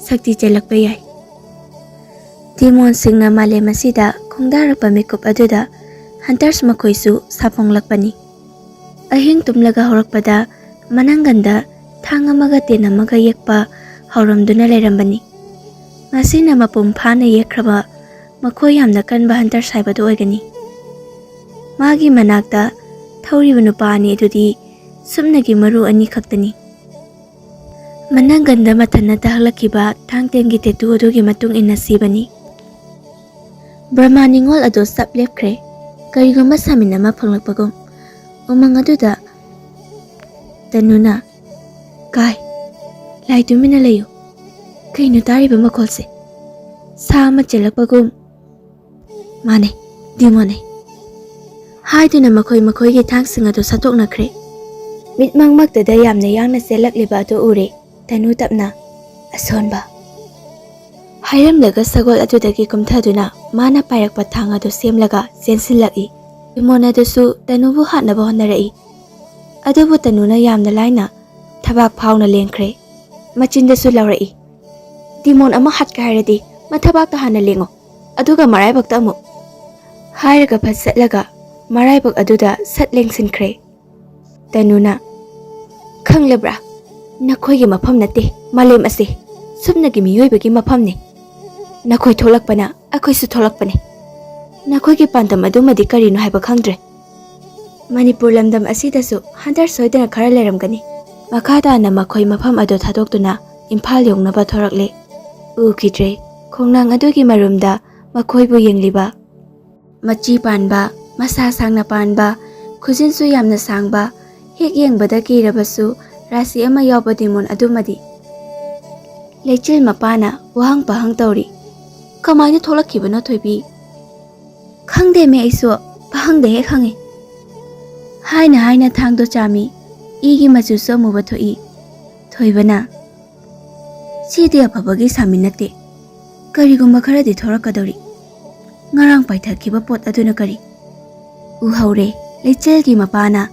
ꯁꯛꯇꯤ ꯆꯦꯜꯂꯛꯄ ꯌꯥꯏ꯫ ꯗꯤꯃꯣꯟꯁꯤꯡꯅ ꯃꯥꯂꯦꯝ ꯑꯁꯤꯗ ꯈꯣꯡꯗꯥꯔꯛꯄ ꯃꯤꯀꯨꯞ ꯑꯗꯨꯗ ꯍꯟꯇꯔꯁ ꯃꯈꯣꯏꯁꯨ ꯁꯥꯐꯣꯡꯂꯛꯄꯅꯤ꯫ ꯑꯍꯤꯡ ꯇꯨꯝꯂꯒ ꯍꯧꯔꯛꯄꯗ ꯃꯅꯪꯒꯟꯗ ꯊꯥꯡ ꯑꯃꯒ ꯇꯦꯟ ꯑꯃꯒ ꯌꯦꯛꯄ ꯍꯧꯔꯝꯗꯨꯅ ꯂꯩꯔꯝꯕꯅꯤ꯫ ꯃꯁꯤꯅ ꯃꯄꯨꯡ ꯐꯥꯅ ꯌꯦꯛꯈ꯭ꯔꯕ ꯃꯈꯣꯏ ꯌꯥꯝꯅ ꯀꯟꯕ ꯍꯟꯇꯔꯁ ꯍꯥꯏꯕꯗꯨ ꯑꯣꯏꯒꯅꯤ꯫ ꯃꯥꯒꯤ ꯃꯅꯥꯛꯇ ꯊꯧꯔꯤꯕ ꯅꯨꯄꯥ ꯑꯅꯤ ꯑꯗꯨꯗꯤ ꯁꯨꯞꯅꯒꯤ ꯃꯔꯨ ꯑꯅꯤ ꯈꯛꯇꯅꯤ꯫ ꯃꯅꯪꯒꯟꯗ ꯃꯊꯟꯅ ꯇꯥꯍꯜꯂꯛꯈꯤꯕ ꯊꯥꯡ ꯇꯦꯟꯒꯤ ꯇꯦꯇꯨ ꯑꯗꯨꯒꯤ ꯃꯇꯨꯡ ꯏꯟꯅ ꯁꯤꯕꯅꯤ꯫ ꯕ꯭ꯔꯍꯃ ꯅꯤꯉꯣꯜ ꯑꯗꯨ ꯆꯞ ꯂꯦꯞꯈ꯭ꯔꯦ꯫ ꯀꯔꯤꯒꯨꯝꯕ ꯁꯥꯃꯤꯟ ꯑꯃ ꯐꯪꯂꯛꯄꯒꯨꯝ ꯎꯃꯪ ꯑꯗꯨꯗ ꯇꯅꯨꯅ, "ꯀꯥꯏ, ꯂꯥꯏ ꯇꯨꯃꯤꯟꯅ ꯂꯩꯌꯨ꯫ ꯀꯩꯅꯣ ꯇꯥꯔꯤꯕ ꯃꯈꯣꯜꯁꯦ? ꯁꯥ ꯑꯃ ꯆꯦꯜꯂꯛꯄꯒꯨꯝ꯫" "ꯃꯥꯅꯦ, ꯗꯤꯃꯣꯟꯅꯦ꯫ ꯍꯥꯏꯗꯨꯅ ꯃꯈꯣꯏ ꯃꯈꯣꯏꯒꯤ ꯊꯥꯡꯁꯤꯡ ꯑꯗꯨ ꯁꯠꯇꯣꯛꯅꯈ꯭ꯔꯦ꯫ ꯃꯤꯠꯃꯛꯃꯛꯇꯗ ꯌꯥꯝꯅ ꯌꯥꯡꯅ ꯆꯦꯜꯂꯛꯂꯤꯕ ꯑꯗꯨ ꯎꯔꯦ꯫ ꯇꯅꯨ ꯇꯞꯅ, "ꯑꯁꯣꯟꯕ" ꯍꯥꯏꯔꯝꯂꯒ ꯁꯒꯣꯜ ꯑꯗꯨꯗꯒꯤ ꯀꯨꯝꯊꯗꯨꯅ ꯃꯥꯅ ꯄꯥꯏꯔꯛꯄ ꯊꯥꯡ ꯑꯗꯨ ꯁꯦꯝꯂꯒ ꯆꯦꯟꯁꯤꯜꯂꯛꯏ꯫ ꯗꯤꯃꯣꯟ ꯑꯗꯨꯁꯨ ꯇꯅꯨꯕꯨ ꯍꯥꯠꯅꯕ ꯍꯣꯠꯅꯔꯛꯏ꯫ ꯑꯗꯨꯕꯨ ꯇꯅꯨꯅ ꯌꯥꯝꯅ ꯂꯥꯏꯅ ꯊꯕꯥꯛ ꯐꯥꯎꯅ ꯂꯦꯡꯈ꯭ꯔꯦ꯫ ꯃꯆꯤꯟꯗꯁꯨ ꯂꯥꯎꯔꯛꯏ, "ꯗꯤꯃꯣꯟ ꯑꯃ ꯍꯥꯠꯀꯦ ꯍꯥꯏꯔꯗꯤ ꯃꯊꯕꯥꯛꯇ ꯍꯥꯟꯅ ꯂꯦꯡꯉꯣ, ꯑꯗꯨꯒ ꯃꯔꯥꯏꯕꯛꯇ ꯑꯃꯨꯛ"꯫ ꯍꯥꯏꯔꯒ ꯐꯠ ꯆꯠꯂꯒ ꯃꯔꯥꯏꯕꯛ ꯑꯗꯨꯗ ꯁꯠ ꯂꯦꯡꯁꯤꯟꯈ꯭ꯔꯦ꯫ ꯇꯅꯨꯅ, "ꯈꯪꯂꯕ꯭ꯔꯥ? ꯅꯈꯣꯏꯒꯤ ꯃꯐꯝ ꯅꯠꯇꯦ ꯃꯥꯂꯦꯝ ꯑꯁꯦ꯫ ꯁꯨꯞꯅꯒꯤ ꯃꯤꯑꯣꯏꯕꯒꯤ ꯃꯐꯝꯅꯤ꯫ ꯅꯈꯣꯏ ꯊꯣꯛꯂꯛꯄꯅ ꯑꯩꯈꯣꯏꯁꯨ ꯊꯣꯛꯂꯛꯄꯅꯤ꯫ ꯅꯈꯣꯏꯒꯤ ꯄꯥꯟꯗꯝ ꯑꯗꯨꯃꯗꯤ ꯀꯔꯤꯅꯣ ꯍꯥꯏꯕ ꯈꯪꯗ꯭ꯔꯦ꯫ ꯃꯅꯤꯄꯨꯔ ꯂꯝꯗꯝ ꯑꯁꯤꯗꯁꯨ ꯍꯟꯗꯛ ꯁꯣꯏꯗꯅ ꯈꯔ ꯂꯩꯔꯝꯒꯅꯤ"꯫ ꯃꯈꯥ ꯇꯥꯅ ꯃꯈꯣꯏ ꯃꯐꯝ ꯑꯗꯨ ꯊꯥꯗꯣꯛꯇꯨꯅ ꯏꯝꯐꯥꯜ ꯌꯧꯅꯕ ꯊꯣꯔꯛꯂꯦ꯫ ꯎꯈꯤꯗ꯭ꯔꯦ꯫ ꯈꯣꯡꯅꯥꯡ ꯑꯗꯨꯒꯤ ꯃꯔꯨꯝꯗ ꯃꯈꯣꯏꯕꯨ ꯌꯦꯡꯂꯤꯕ, ꯃꯆꯤ ꯄꯥꯟꯕ, ꯃꯁꯥ ꯁꯥꯡꯅ ꯄꯥꯟꯕ, ꯈꯨꯖꯤꯟꯁꯨ ꯌꯥꯝꯅ ꯁꯥꯡꯕ, ꯍꯦꯛ ꯌꯦꯡꯕꯗ ꯀꯤꯔꯕꯁꯨ ꯔꯥꯁꯤ ꯑꯃ ꯌꯥꯎꯕ ꯗꯤꯃꯣꯟ ꯑꯗꯨꯃꯗꯤ꯫ ꯂꯩꯆꯤꯜ ꯃꯄꯥꯅ ꯋꯥꯍꯪ ꯄꯥꯍꯪ ꯇꯧꯔꯤ꯫ "ꯀꯃꯥꯏꯅ ꯊꯣꯛꯂꯛꯈꯤꯕꯅꯣ, ꯊꯣꯏꯕꯤ?" "ꯈꯪꯗꯦꯃꯦ, ꯑꯩꯁꯨ ꯄꯥꯍꯪꯗ ꯍꯦꯛ ꯍꯪꯉꯤ"꯫ ꯍꯥꯏꯅ ꯍꯥꯏꯅ ꯊꯥꯡꯗꯣ ꯆꯥꯝꯃꯤ꯫ ꯏꯒꯤ ꯃꯆꯨꯁꯨ ꯑꯃꯨꯕ ꯊꯣꯛꯏ꯫ ꯊꯣꯏꯕꯅ, "ꯁꯤꯗꯤ ꯑꯐꯕꯒꯤ ꯁꯥꯃꯤ ꯅꯠꯇꯦ꯫ ꯀꯔꯤꯒꯨꯝꯕ ꯈꯔꯗꯤ ꯊꯣꯔꯛꯀꯗꯧꯔꯤ꯫ ꯉꯔꯥꯡ ꯄꯥꯏꯊꯈꯤꯕ ꯄꯣꯠ ꯑꯗꯨꯅ ꯀꯔꯤ?" ꯎꯍꯧꯔꯦ꯫ ꯂꯩꯆꯤꯜꯒꯤ ꯃꯄꯥꯅ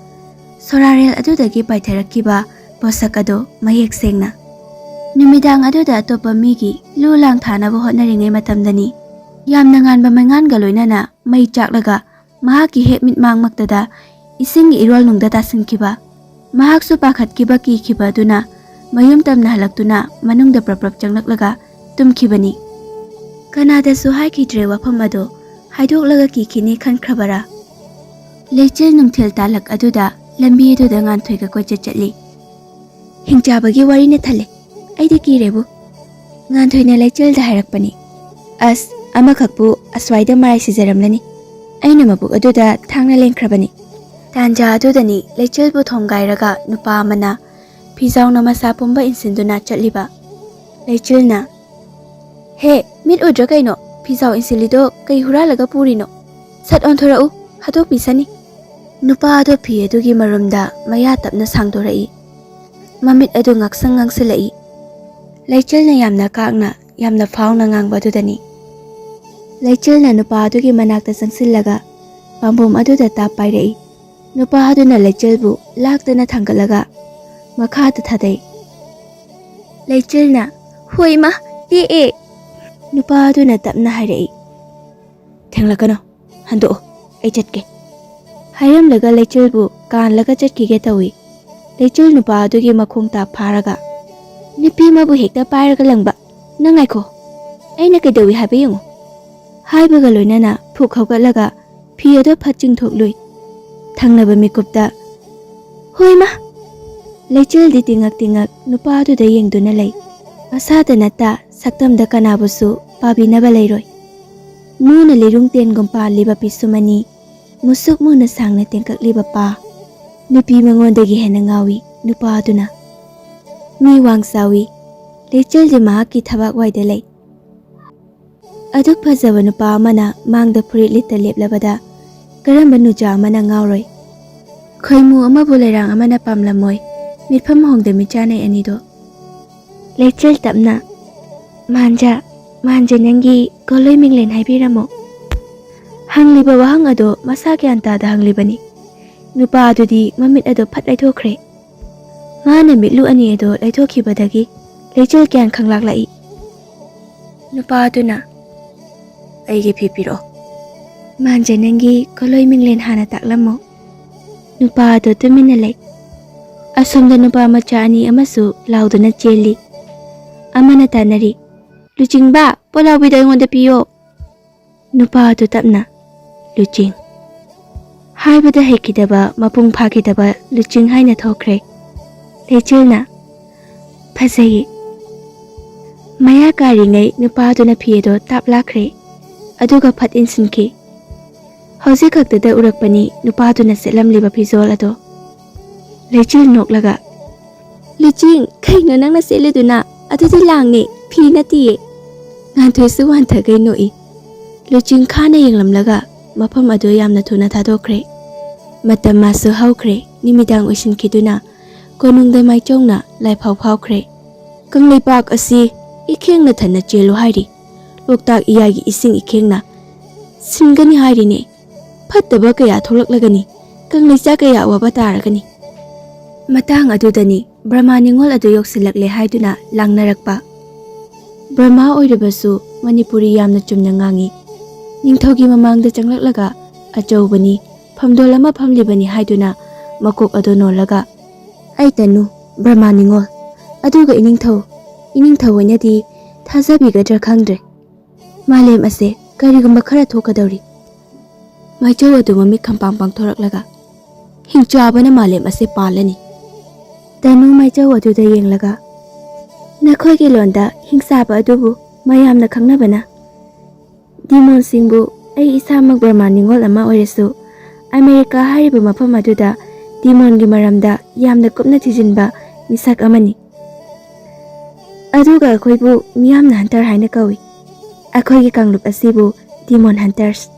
ꯁꯣꯔꯥꯔꯦꯜ ꯑꯗꯨꯗꯒꯤ ꯄꯥꯏꯊꯔꯛꯈꯤꯕ ꯄꯣꯠꯁꯛ ꯑꯗꯨ ꯃꯌꯦꯛ ꯁꯦꯡꯅ꯫ ꯅꯨꯃꯤꯗꯥꯡ ꯑꯗꯨꯗ ꯑꯇꯣꯞꯄ ꯃꯤꯒꯤ ꯂꯨ ꯂꯥꯡ ꯊꯥꯅꯕ ꯍꯣꯠꯅꯔꯤꯉꯩ ꯃꯇꯝꯗꯅꯤ, ꯌꯥꯝꯅ ꯉꯥꯟꯕ ꯃꯩꯉꯥꯟꯒ ꯂꯣꯏꯅꯅ ꯃꯩ ꯆꯥꯛꯂꯒ ꯃꯍꯥꯛꯀꯤ ꯍꯦꯛ ꯃꯤꯠꯃꯥꯡꯃꯛꯇꯗ ꯏꯁꯤꯡꯒꯤ ꯏꯔꯣꯜꯅꯨꯡꯗ ꯇꯥꯁꯤꯟꯈꯤꯕ꯫ ꯃꯍꯥꯛꯁꯨ ꯄꯥꯈꯠꯈꯤꯕ ꯀꯤꯈꯤꯕ ꯑꯗꯨꯅ ꯃꯌꯨꯝ ꯇꯝꯅ ꯍꯜꯂꯛꯇꯨꯅ ꯃꯅꯨꯡꯗ ꯄ꯭ꯔꯞ ꯄ꯭ꯔꯞ ꯆꯪꯂꯛꯂꯒ ꯇꯨꯝꯈꯤꯕꯅꯤ꯫ ꯀꯅꯥꯗꯁꯨ ꯍꯥꯏꯈꯤꯗ꯭ꯔꯦ ꯋꯥꯐꯝ ꯑꯗꯨ꯫ ꯍꯥꯏꯗꯣꯛꯂꯒ ꯀꯤꯈꯤꯅꯤ ꯈꯟꯈ꯭ꯔꯕꯔꯥ? ꯂꯩꯆꯤꯜ ꯅꯨꯡꯊꯤꯜ ꯇꯥꯂꯛ ꯑꯗꯨꯗ ꯂꯝꯕꯤ ꯑꯗꯨꯗ ꯉꯥꯟꯊꯣꯏꯒ ꯀꯣꯏꯆꯠ ꯆꯠꯂꯤ꯫ "ꯍꯤꯡꯆꯥꯕꯒꯤ ꯋꯥꯔꯤꯅ ꯊꯜꯂꯦ꯫ ꯑꯩꯗꯤ ꯀꯤꯔꯦꯕꯨ"꯫ ꯉꯥꯟꯊꯣꯏꯅ ꯂꯩꯆꯤꯜꯗ ꯍꯥꯏꯔꯛꯄꯅꯤ꯫ "ꯑꯁ, ꯑꯃꯈꯛꯄꯨ ꯑꯁ꯭ꯋꯥꯏꯗ ꯃꯔꯥꯏ ꯁꯤꯖꯔꯝꯂꯅꯤ꯫ ꯑꯩꯅ ꯃꯕꯨꯛ ꯑꯗꯨꯗ ꯊꯥꯡꯅ ꯂꯦꯡꯈ꯭ꯔꯕꯅꯤ"꯫ ꯇꯥꯟꯖꯥ ꯑꯗꯨꯗꯅꯤ ꯂꯩꯆꯤꯜꯕꯨ ꯊꯣꯝꯒꯥꯏꯔꯒ ꯅꯨꯄꯥ ꯑꯃꯅ ꯐꯤꯖꯥꯎꯅ ꯃꯁꯥ ꯄꯨꯝꯕ ꯏꯟꯁꯤꯟꯗꯨꯅ ꯆꯠꯂꯤꯕ꯫ ꯂꯩꯆꯤꯜꯅ, "ꯍꯦ, ꯃꯤꯠ ꯎꯗ꯭ꯔꯥ ꯀꯩꯅꯣ? ꯐꯤꯖꯥꯎ ꯏꯟꯁꯤꯜꯂꯤꯗꯣ ꯀꯩ ꯍꯨꯔꯥꯜꯂꯒ ꯄꯨꯔꯤꯅꯣ? ꯁꯠ ꯑꯣꯟꯊꯣꯔꯛꯎ"꯫ ꯐꯥꯗꯣꯛꯄꯤꯁꯅꯤ꯫" ꯅꯨꯄꯥ ꯑꯗꯨ ꯐꯤ ꯑꯗꯨꯒꯤ ꯃꯔꯨꯝꯗ ꯃꯌꯥ ꯇꯞꯅ ꯁꯥꯡꯗꯣꯔꯛꯏ꯫ ꯃꯃꯤꯠ ꯑꯗꯨ ꯉꯥꯡꯁꯪ ꯉꯥꯡꯁꯤꯜꯂꯛꯏ꯫ ꯂꯩꯆꯤꯜꯅ ꯌꯥꯝꯅ ꯀꯥꯛꯅ, ꯌꯥꯝꯅ ꯐꯥꯎꯅ ꯉꯥꯡꯕ ꯑꯗꯨꯗꯅꯤ꯫ ꯂꯩꯆꯤꯜꯅ ꯅꯨꯄꯥ ꯑꯗꯨꯒꯤ ꯃꯅꯥꯛꯇ ꯆꯪꯁꯤꯜꯂꯒ ꯄꯥꯝꯕꯣꯝ ꯑꯗꯨꯗ ꯇꯥꯞ ꯄꯥꯏꯔꯛꯏ꯫ ꯅꯨꯄꯥ ꯑꯗꯨꯅ ꯂꯩꯆꯤꯜꯕꯨ ꯂꯥꯛꯇꯅ ꯊꯥꯡꯒꯠꯂꯒ ꯃꯈꯥꯗ ꯊꯥꯗꯩ꯫ ꯂꯩꯆꯤꯜꯅ, "ꯍꯣꯏ ꯏꯃꯥ, ꯇꯦꯛꯑꯦ꯫" ꯅꯨꯄꯥ ꯑꯗꯨꯅ ꯇꯞꯅ ꯍꯥꯏꯔꯛꯏ, "ꯊꯦꯡꯂꯛꯀꯅꯨ, ꯍꯟꯗꯣꯛꯑꯣ, ꯑꯩ ꯆꯠꯀꯦ꯫" ꯍꯥꯏꯔꯝꯂꯒ ꯂꯩꯆꯤꯜꯕꯨ ꯀꯥꯜꯂꯒ ꯆꯠꯈꯤꯒꯦ ꯇꯧꯏ꯫ ꯂꯩꯆꯤꯜ ꯅꯨꯄꯥ ꯑꯗꯨꯒꯤ ꯃꯈꯣꯡ ꯇꯥꯞ ꯐꯥꯔꯒ, "ꯅꯨꯄꯤ ꯑꯃꯕꯨ ꯍꯦꯛꯇ ꯄꯥꯏꯔꯒ ꯂꯪꯕ, ꯅꯪ ꯉꯥꯏꯈꯣ, ꯑꯩꯅ ꯀꯩꯗꯧꯏ ꯍꯥꯏꯕ ꯌꯦꯡꯉꯨ꯫" ꯍꯥꯏꯕꯒ ꯂꯣꯏꯅꯅ ꯐꯨꯛ ꯍꯧꯒꯠꯂꯒ ꯐꯤ ꯑꯗꯨ ꯐꯠ ꯆꯤꯡꯊꯣꯛꯂꯨꯏ꯫ ꯊꯪꯅꯕ ꯃꯤꯀꯨꯞꯇ, "ꯍꯣꯏ ꯃꯥ!" ꯂꯩꯆꯤꯜꯗꯤ ꯇꯤꯡꯉꯛ ꯇꯤꯡꯉꯛ ꯅꯨꯄꯥ ꯑꯗꯨꯗ ꯌꯦꯡꯗꯨꯅ ꯂꯩ꯫ ꯃꯁꯥꯗ ꯅꯠꯇ ꯁꯛꯇꯝꯗ ꯀꯅꯥꯕꯨꯁꯨ ꯄꯥꯕꯤꯅꯕ ꯂꯩꯔꯣꯏ꯫ ꯃꯨꯅ ꯂꯤꯔꯨꯡ ꯇꯦꯟꯒꯨꯝ ꯄꯥꯜꯂꯤꯕ ꯄꯤꯁꯨꯝ ꯑꯅꯤ ꯃꯨꯁꯨꯛ ꯃꯨꯅ ꯁꯥꯡꯅ ꯇꯦꯟꯀꯛꯂꯤꯕ ꯄꯥ꯫ ꯅꯨꯄꯤ ꯃꯉꯣꯟꯗꯒꯤ ꯍꯦꯟꯅ ꯉꯥꯎꯏ ꯅꯨꯄꯥ ꯑꯗꯨꯅ꯫ ꯃꯤ ꯋꯥꯡ ꯆꯥꯎꯏ꯫ ꯂꯩꯆꯤꯜꯗꯤ ꯃꯍꯥꯛꯀꯤ ꯊꯕꯥꯛ ꯋꯥꯏꯗ ꯂꯩ꯫ ꯑꯗꯨꯛ ꯐꯖꯕ ꯅꯨꯄꯥ ꯑꯃꯅ ꯃꯥꯡꯗ ꯐꯨꯔꯤꯠ ꯂꯤꯠꯇ ꯂꯦꯞꯂꯕꯗ ꯀꯔꯝꯕ ꯅꯨꯖꯥ ꯑꯃꯅ ꯉꯥꯎꯔꯣꯏ? ꯈꯣꯏꯃꯨ ꯑꯃꯕꯨ ꯂꯩꯔꯥꯡ ꯑꯃꯅ ꯄꯥꯝꯂꯝꯃꯣꯏ꯫ ꯃꯤꯠꯐꯝ ꯍꯣꯡꯗ ꯃꯤꯠꯆꯥꯅꯩ ꯑꯅꯤꯗꯣ꯫ ꯂꯩꯆꯤꯜ ꯇꯞꯅ, "ꯃꯥꯟꯖ, ꯃꯥꯟꯖ ꯅꯪꯒꯤ ꯀꯣꯂꯣꯏ ꯃꯤꯡꯂꯦꯟ ꯍꯥꯏꯕꯤꯔꯝꯃꯣ꯫" ꯍꯪꯂꯤꯕ ꯋꯥꯍꯪ ꯑꯗꯣ ꯃꯁꯥ ꯒ꯭ꯌꯥꯟ ꯇꯥꯗ ꯍꯪꯂꯤꯕꯅꯤ꯫ ꯅꯨꯄꯥ ꯑꯗꯨꯗꯤ ꯃꯃꯤꯠ ꯑꯗꯣ ꯐꯠ ꯂꯩꯊꯣꯛꯈ꯭ꯔꯦ꯫ ꯃꯥꯅ ꯃꯤꯠꯂꯨ ꯑꯅꯤ ꯑꯗꯣ ꯂꯩꯊꯣꯛꯈꯤꯕꯗꯒꯤ ꯂꯩꯆꯤꯜ ꯒ꯭ꯌꯥꯟ ꯈꯪꯂꯥꯛꯂꯛꯏ꯫ ꯅꯨꯄꯥ ꯑꯗꯨꯅ, "ꯑꯩꯒꯤ ꯐꯤ ꯄꯤꯔꯛꯑꯣ꯫" "ꯃꯥꯟꯖ ꯅꯪꯒꯤ ꯀꯣꯂꯣꯏ ꯃꯤꯡꯂꯦꯟ ꯍꯥꯟꯅ ꯇꯥꯛꯂꯝꯃꯣ꯫" ꯅꯨꯄꯥ ꯑꯗꯨ ꯇꯨꯃꯤꯟꯅ ꯂꯩ꯫ ꯑꯁꯣꯝꯗ ꯅꯨꯄꯥ ꯃꯆꯥ ꯑꯅꯤ ꯑꯃꯁꯨ ꯂꯥꯎꯗꯨꯅ ꯆꯦꯜꯂꯤ꯫ ꯑꯃꯅ ꯇꯥꯟꯅꯔꯤ, "ꯂꯨꯆꯤꯡꯕ, ꯄꯣꯂꯥꯎꯕꯤꯗꯣ ꯑꯩꯉꯣꯟꯗ ꯄꯤꯌꯣ꯫" ꯅꯨꯄꯥ ꯑꯗꯨ ꯇꯞꯅ, "ꯂꯨꯆꯤꯡ" ꯍꯥꯏꯕꯗ ꯍꯩꯈꯤꯗꯕ, ꯃꯄꯨꯡ ꯐꯥꯈꯤꯗꯕ ꯂꯨꯆꯤꯡ ꯍꯥꯏꯅ ꯊꯣꯛꯈ꯭ꯔꯦ꯫ ꯂꯩꯆꯤꯜꯅ, "ꯐꯖꯩꯌꯦ꯫" ꯃꯌꯥ ꯀꯥꯔꯤꯉꯩ ꯅꯨꯄꯥꯗꯨꯅ ꯐꯤ ꯑꯗꯣ ꯇꯥꯞ ꯂꯥꯛꯈ꯭ꯔꯦ, ꯑꯗꯨꯒ ꯐꯠ ꯏꯟꯁꯤꯟꯈꯤ꯫ ꯍꯧꯖꯤꯛ ꯈꯛꯇꯗ ꯎꯔꯛꯄꯅꯤ ꯅꯨꯄꯥꯗꯨꯅ ꯁꯦꯠꯂꯝꯂꯤꯕ ꯐꯤꯖꯣꯜ ꯑꯗꯣ꯫ ꯂꯩꯆꯤꯜ ꯅꯣꯛꯂꯒ, "ꯂꯨꯆꯤꯡ, ꯀꯩꯅꯣ ꯅꯪꯅ ꯁꯦꯠꯂꯤꯗꯨꯅ? ꯑꯗꯨꯗꯤ ꯂꯥꯡꯅꯦ, ꯐꯤ ꯅꯠꯇꯤꯌꯦ꯫" ꯉꯥꯟꯊꯣꯏꯁꯨ ꯋꯥꯟꯊꯈꯩ ꯅꯣꯛꯏ꯫ ꯂꯨꯆꯤꯡ ꯈꯥꯅ ꯌꯦꯡꯂꯝꯂꯒ, ꯃꯐꯝ ꯑꯗꯨ ꯌꯥꯝꯅ ꯊꯨꯅ ꯊꯥꯗꯣꯛꯈ꯭ꯔꯦ꯫ ꯃꯇꯝ ꯃꯥꯁꯨ ꯍꯧꯈ꯭ꯔꯦ꯫ ꯅꯨꯃꯤꯗꯥꯡ ꯑꯣꯏꯁꯤꯟꯈꯤꯗꯨꯅ ꯀꯣꯅꯨꯡꯗ ꯃꯥꯏꯆꯧꯅ ꯂꯥꯏꯐꯥꯎ ꯐꯥꯎꯈ꯭ꯔꯦ꯫ "ꯀꯪꯂꯩꯄꯥꯛ ꯑꯁꯤ ꯏꯈꯦꯡꯅ ꯊꯟꯅ ꯆꯦꯜꯂꯨ ꯍꯥꯏꯔꯤ꯫ ꯂꯣꯛꯇꯥꯛ ꯏꯌꯥꯏꯒꯤ ꯏꯁꯤꯡ ꯏꯈꯦꯡꯅ ꯁꯤꯟꯒꯅꯤ ꯍꯥꯏꯔꯤꯅꯦ꯫ ꯐꯠꯇꯕ ꯀꯌꯥ ꯊꯣꯛꯂꯛꯂꯒꯅꯤ꯫ ꯀꯪꯂꯩꯆꯥ ꯀꯌꯥ ꯋꯥꯕ ꯇꯥꯔꯒꯅꯤ꯫" ꯃꯇꯥꯡ ꯑꯗꯨꯗꯅꯤ ꯕ꯭ꯔꯍꯃ ꯅꯤꯉꯣꯜ ꯑꯗꯨ ꯌꯧꯁꯤꯜꯂꯛꯂꯦ ꯍꯥꯏꯗꯨꯅ ꯂꯥꯡꯅꯔꯛꯄ꯫ ꯕ꯭ꯔꯍꯃ ꯑꯣꯏꯔꯕꯁꯨ ꯃꯅꯤꯄꯨꯔꯤ ꯌꯥꯝꯅ ꯆꯨꯝꯅ ꯉꯥꯡꯏ꯫ ꯅꯤꯡꯊꯧꯒꯤ ꯃꯃꯥꯡꯗ ꯆꯪꯂꯛꯂꯒ ꯑꯆꯧꯕꯅꯤ, ꯐꯝꯗꯣꯜ ꯑꯃ ꯐꯝꯂꯤꯕꯅꯤ ꯍꯥꯏꯗꯨꯅ ꯃꯀꯣꯛ ꯑꯗꯨ ꯅꯣꯜꯂꯒ, "ꯑꯩ ꯇꯅꯨ, ꯕ꯭ꯔꯍꯃ ꯅꯤꯉꯣꯜ, ꯑꯗꯨꯒ ꯏꯅꯤꯡꯊꯧ, ꯏꯅꯤꯡꯊꯧ ꯑꯣꯏꯅꯗꯤ ꯊꯥꯖꯕꯤꯒꯗ꯭ꯔꯥ ꯈꯪꯗ꯭ꯔꯦ꯫ ꯃꯥꯂꯦꯝ ꯑꯁꯦ ꯀꯔꯤꯒꯨꯝꯕ ꯈꯔ ꯊꯣꯛꯀꯗꯧꯔꯤ꯫" ꯃꯥꯏꯆꯧ ꯑꯗꯨ ꯃꯃꯤꯠ ꯈꯝꯄꯥꯡ ꯄꯥꯡꯊꯣꯔꯛꯂꯒ, "ꯍꯤꯡꯆꯥꯕꯅ ꯃꯥꯂꯦꯝ ꯑꯁꯦ ꯄꯥꯜꯂꯅꯤ꯫" ꯇꯅꯨ ꯃꯥꯏꯆꯧ ꯑꯗꯨꯗ ꯌꯦꯡꯂꯒ, "ꯅꯈꯣꯏꯒꯤ ꯂꯣꯟꯗ ꯍꯤꯡꯆꯥꯕ ꯑꯗꯨꯕꯨ ꯃꯌꯥꯝꯅ ꯈꯪꯅꯕꯅ ꯗꯤꯃꯣꯟꯁꯤꯡꯕꯨ ꯑꯩ ꯏꯁꯥꯃꯛ ꯕ꯭ꯔꯍꯃ ꯅꯤꯉꯣꯜ ꯑꯃ ꯑꯣꯏꯔꯁꯨ, ꯑꯃꯦꯔꯤꯀꯥ ꯍꯥꯏꯔꯤꯕ ꯃꯐꯝ ꯑꯗꯨꯗ ꯗꯤꯃꯣꯟꯒꯤ ꯃꯔꯝꯗ ꯌꯥꯝꯅ ꯀꯨꯞꯅ ꯊꯤꯖꯤꯟꯕ ꯃꯤꯁꯛ ꯑꯃꯅꯤ꯫ ꯑꯗꯨꯒ ꯑꯩꯈꯣꯏꯕꯨ ꯃꯤꯌꯥꯝꯅ ꯍꯟꯇꯔ ꯍꯥꯏꯅ ꯀꯧꯏ꯫ ꯑꯩꯈꯣꯏꯒꯤ ꯀꯥꯡꯂꯨꯞ ꯑꯁꯤꯕꯨ ꯗꯤꯃꯣꯟ ꯍꯟꯇꯔꯁ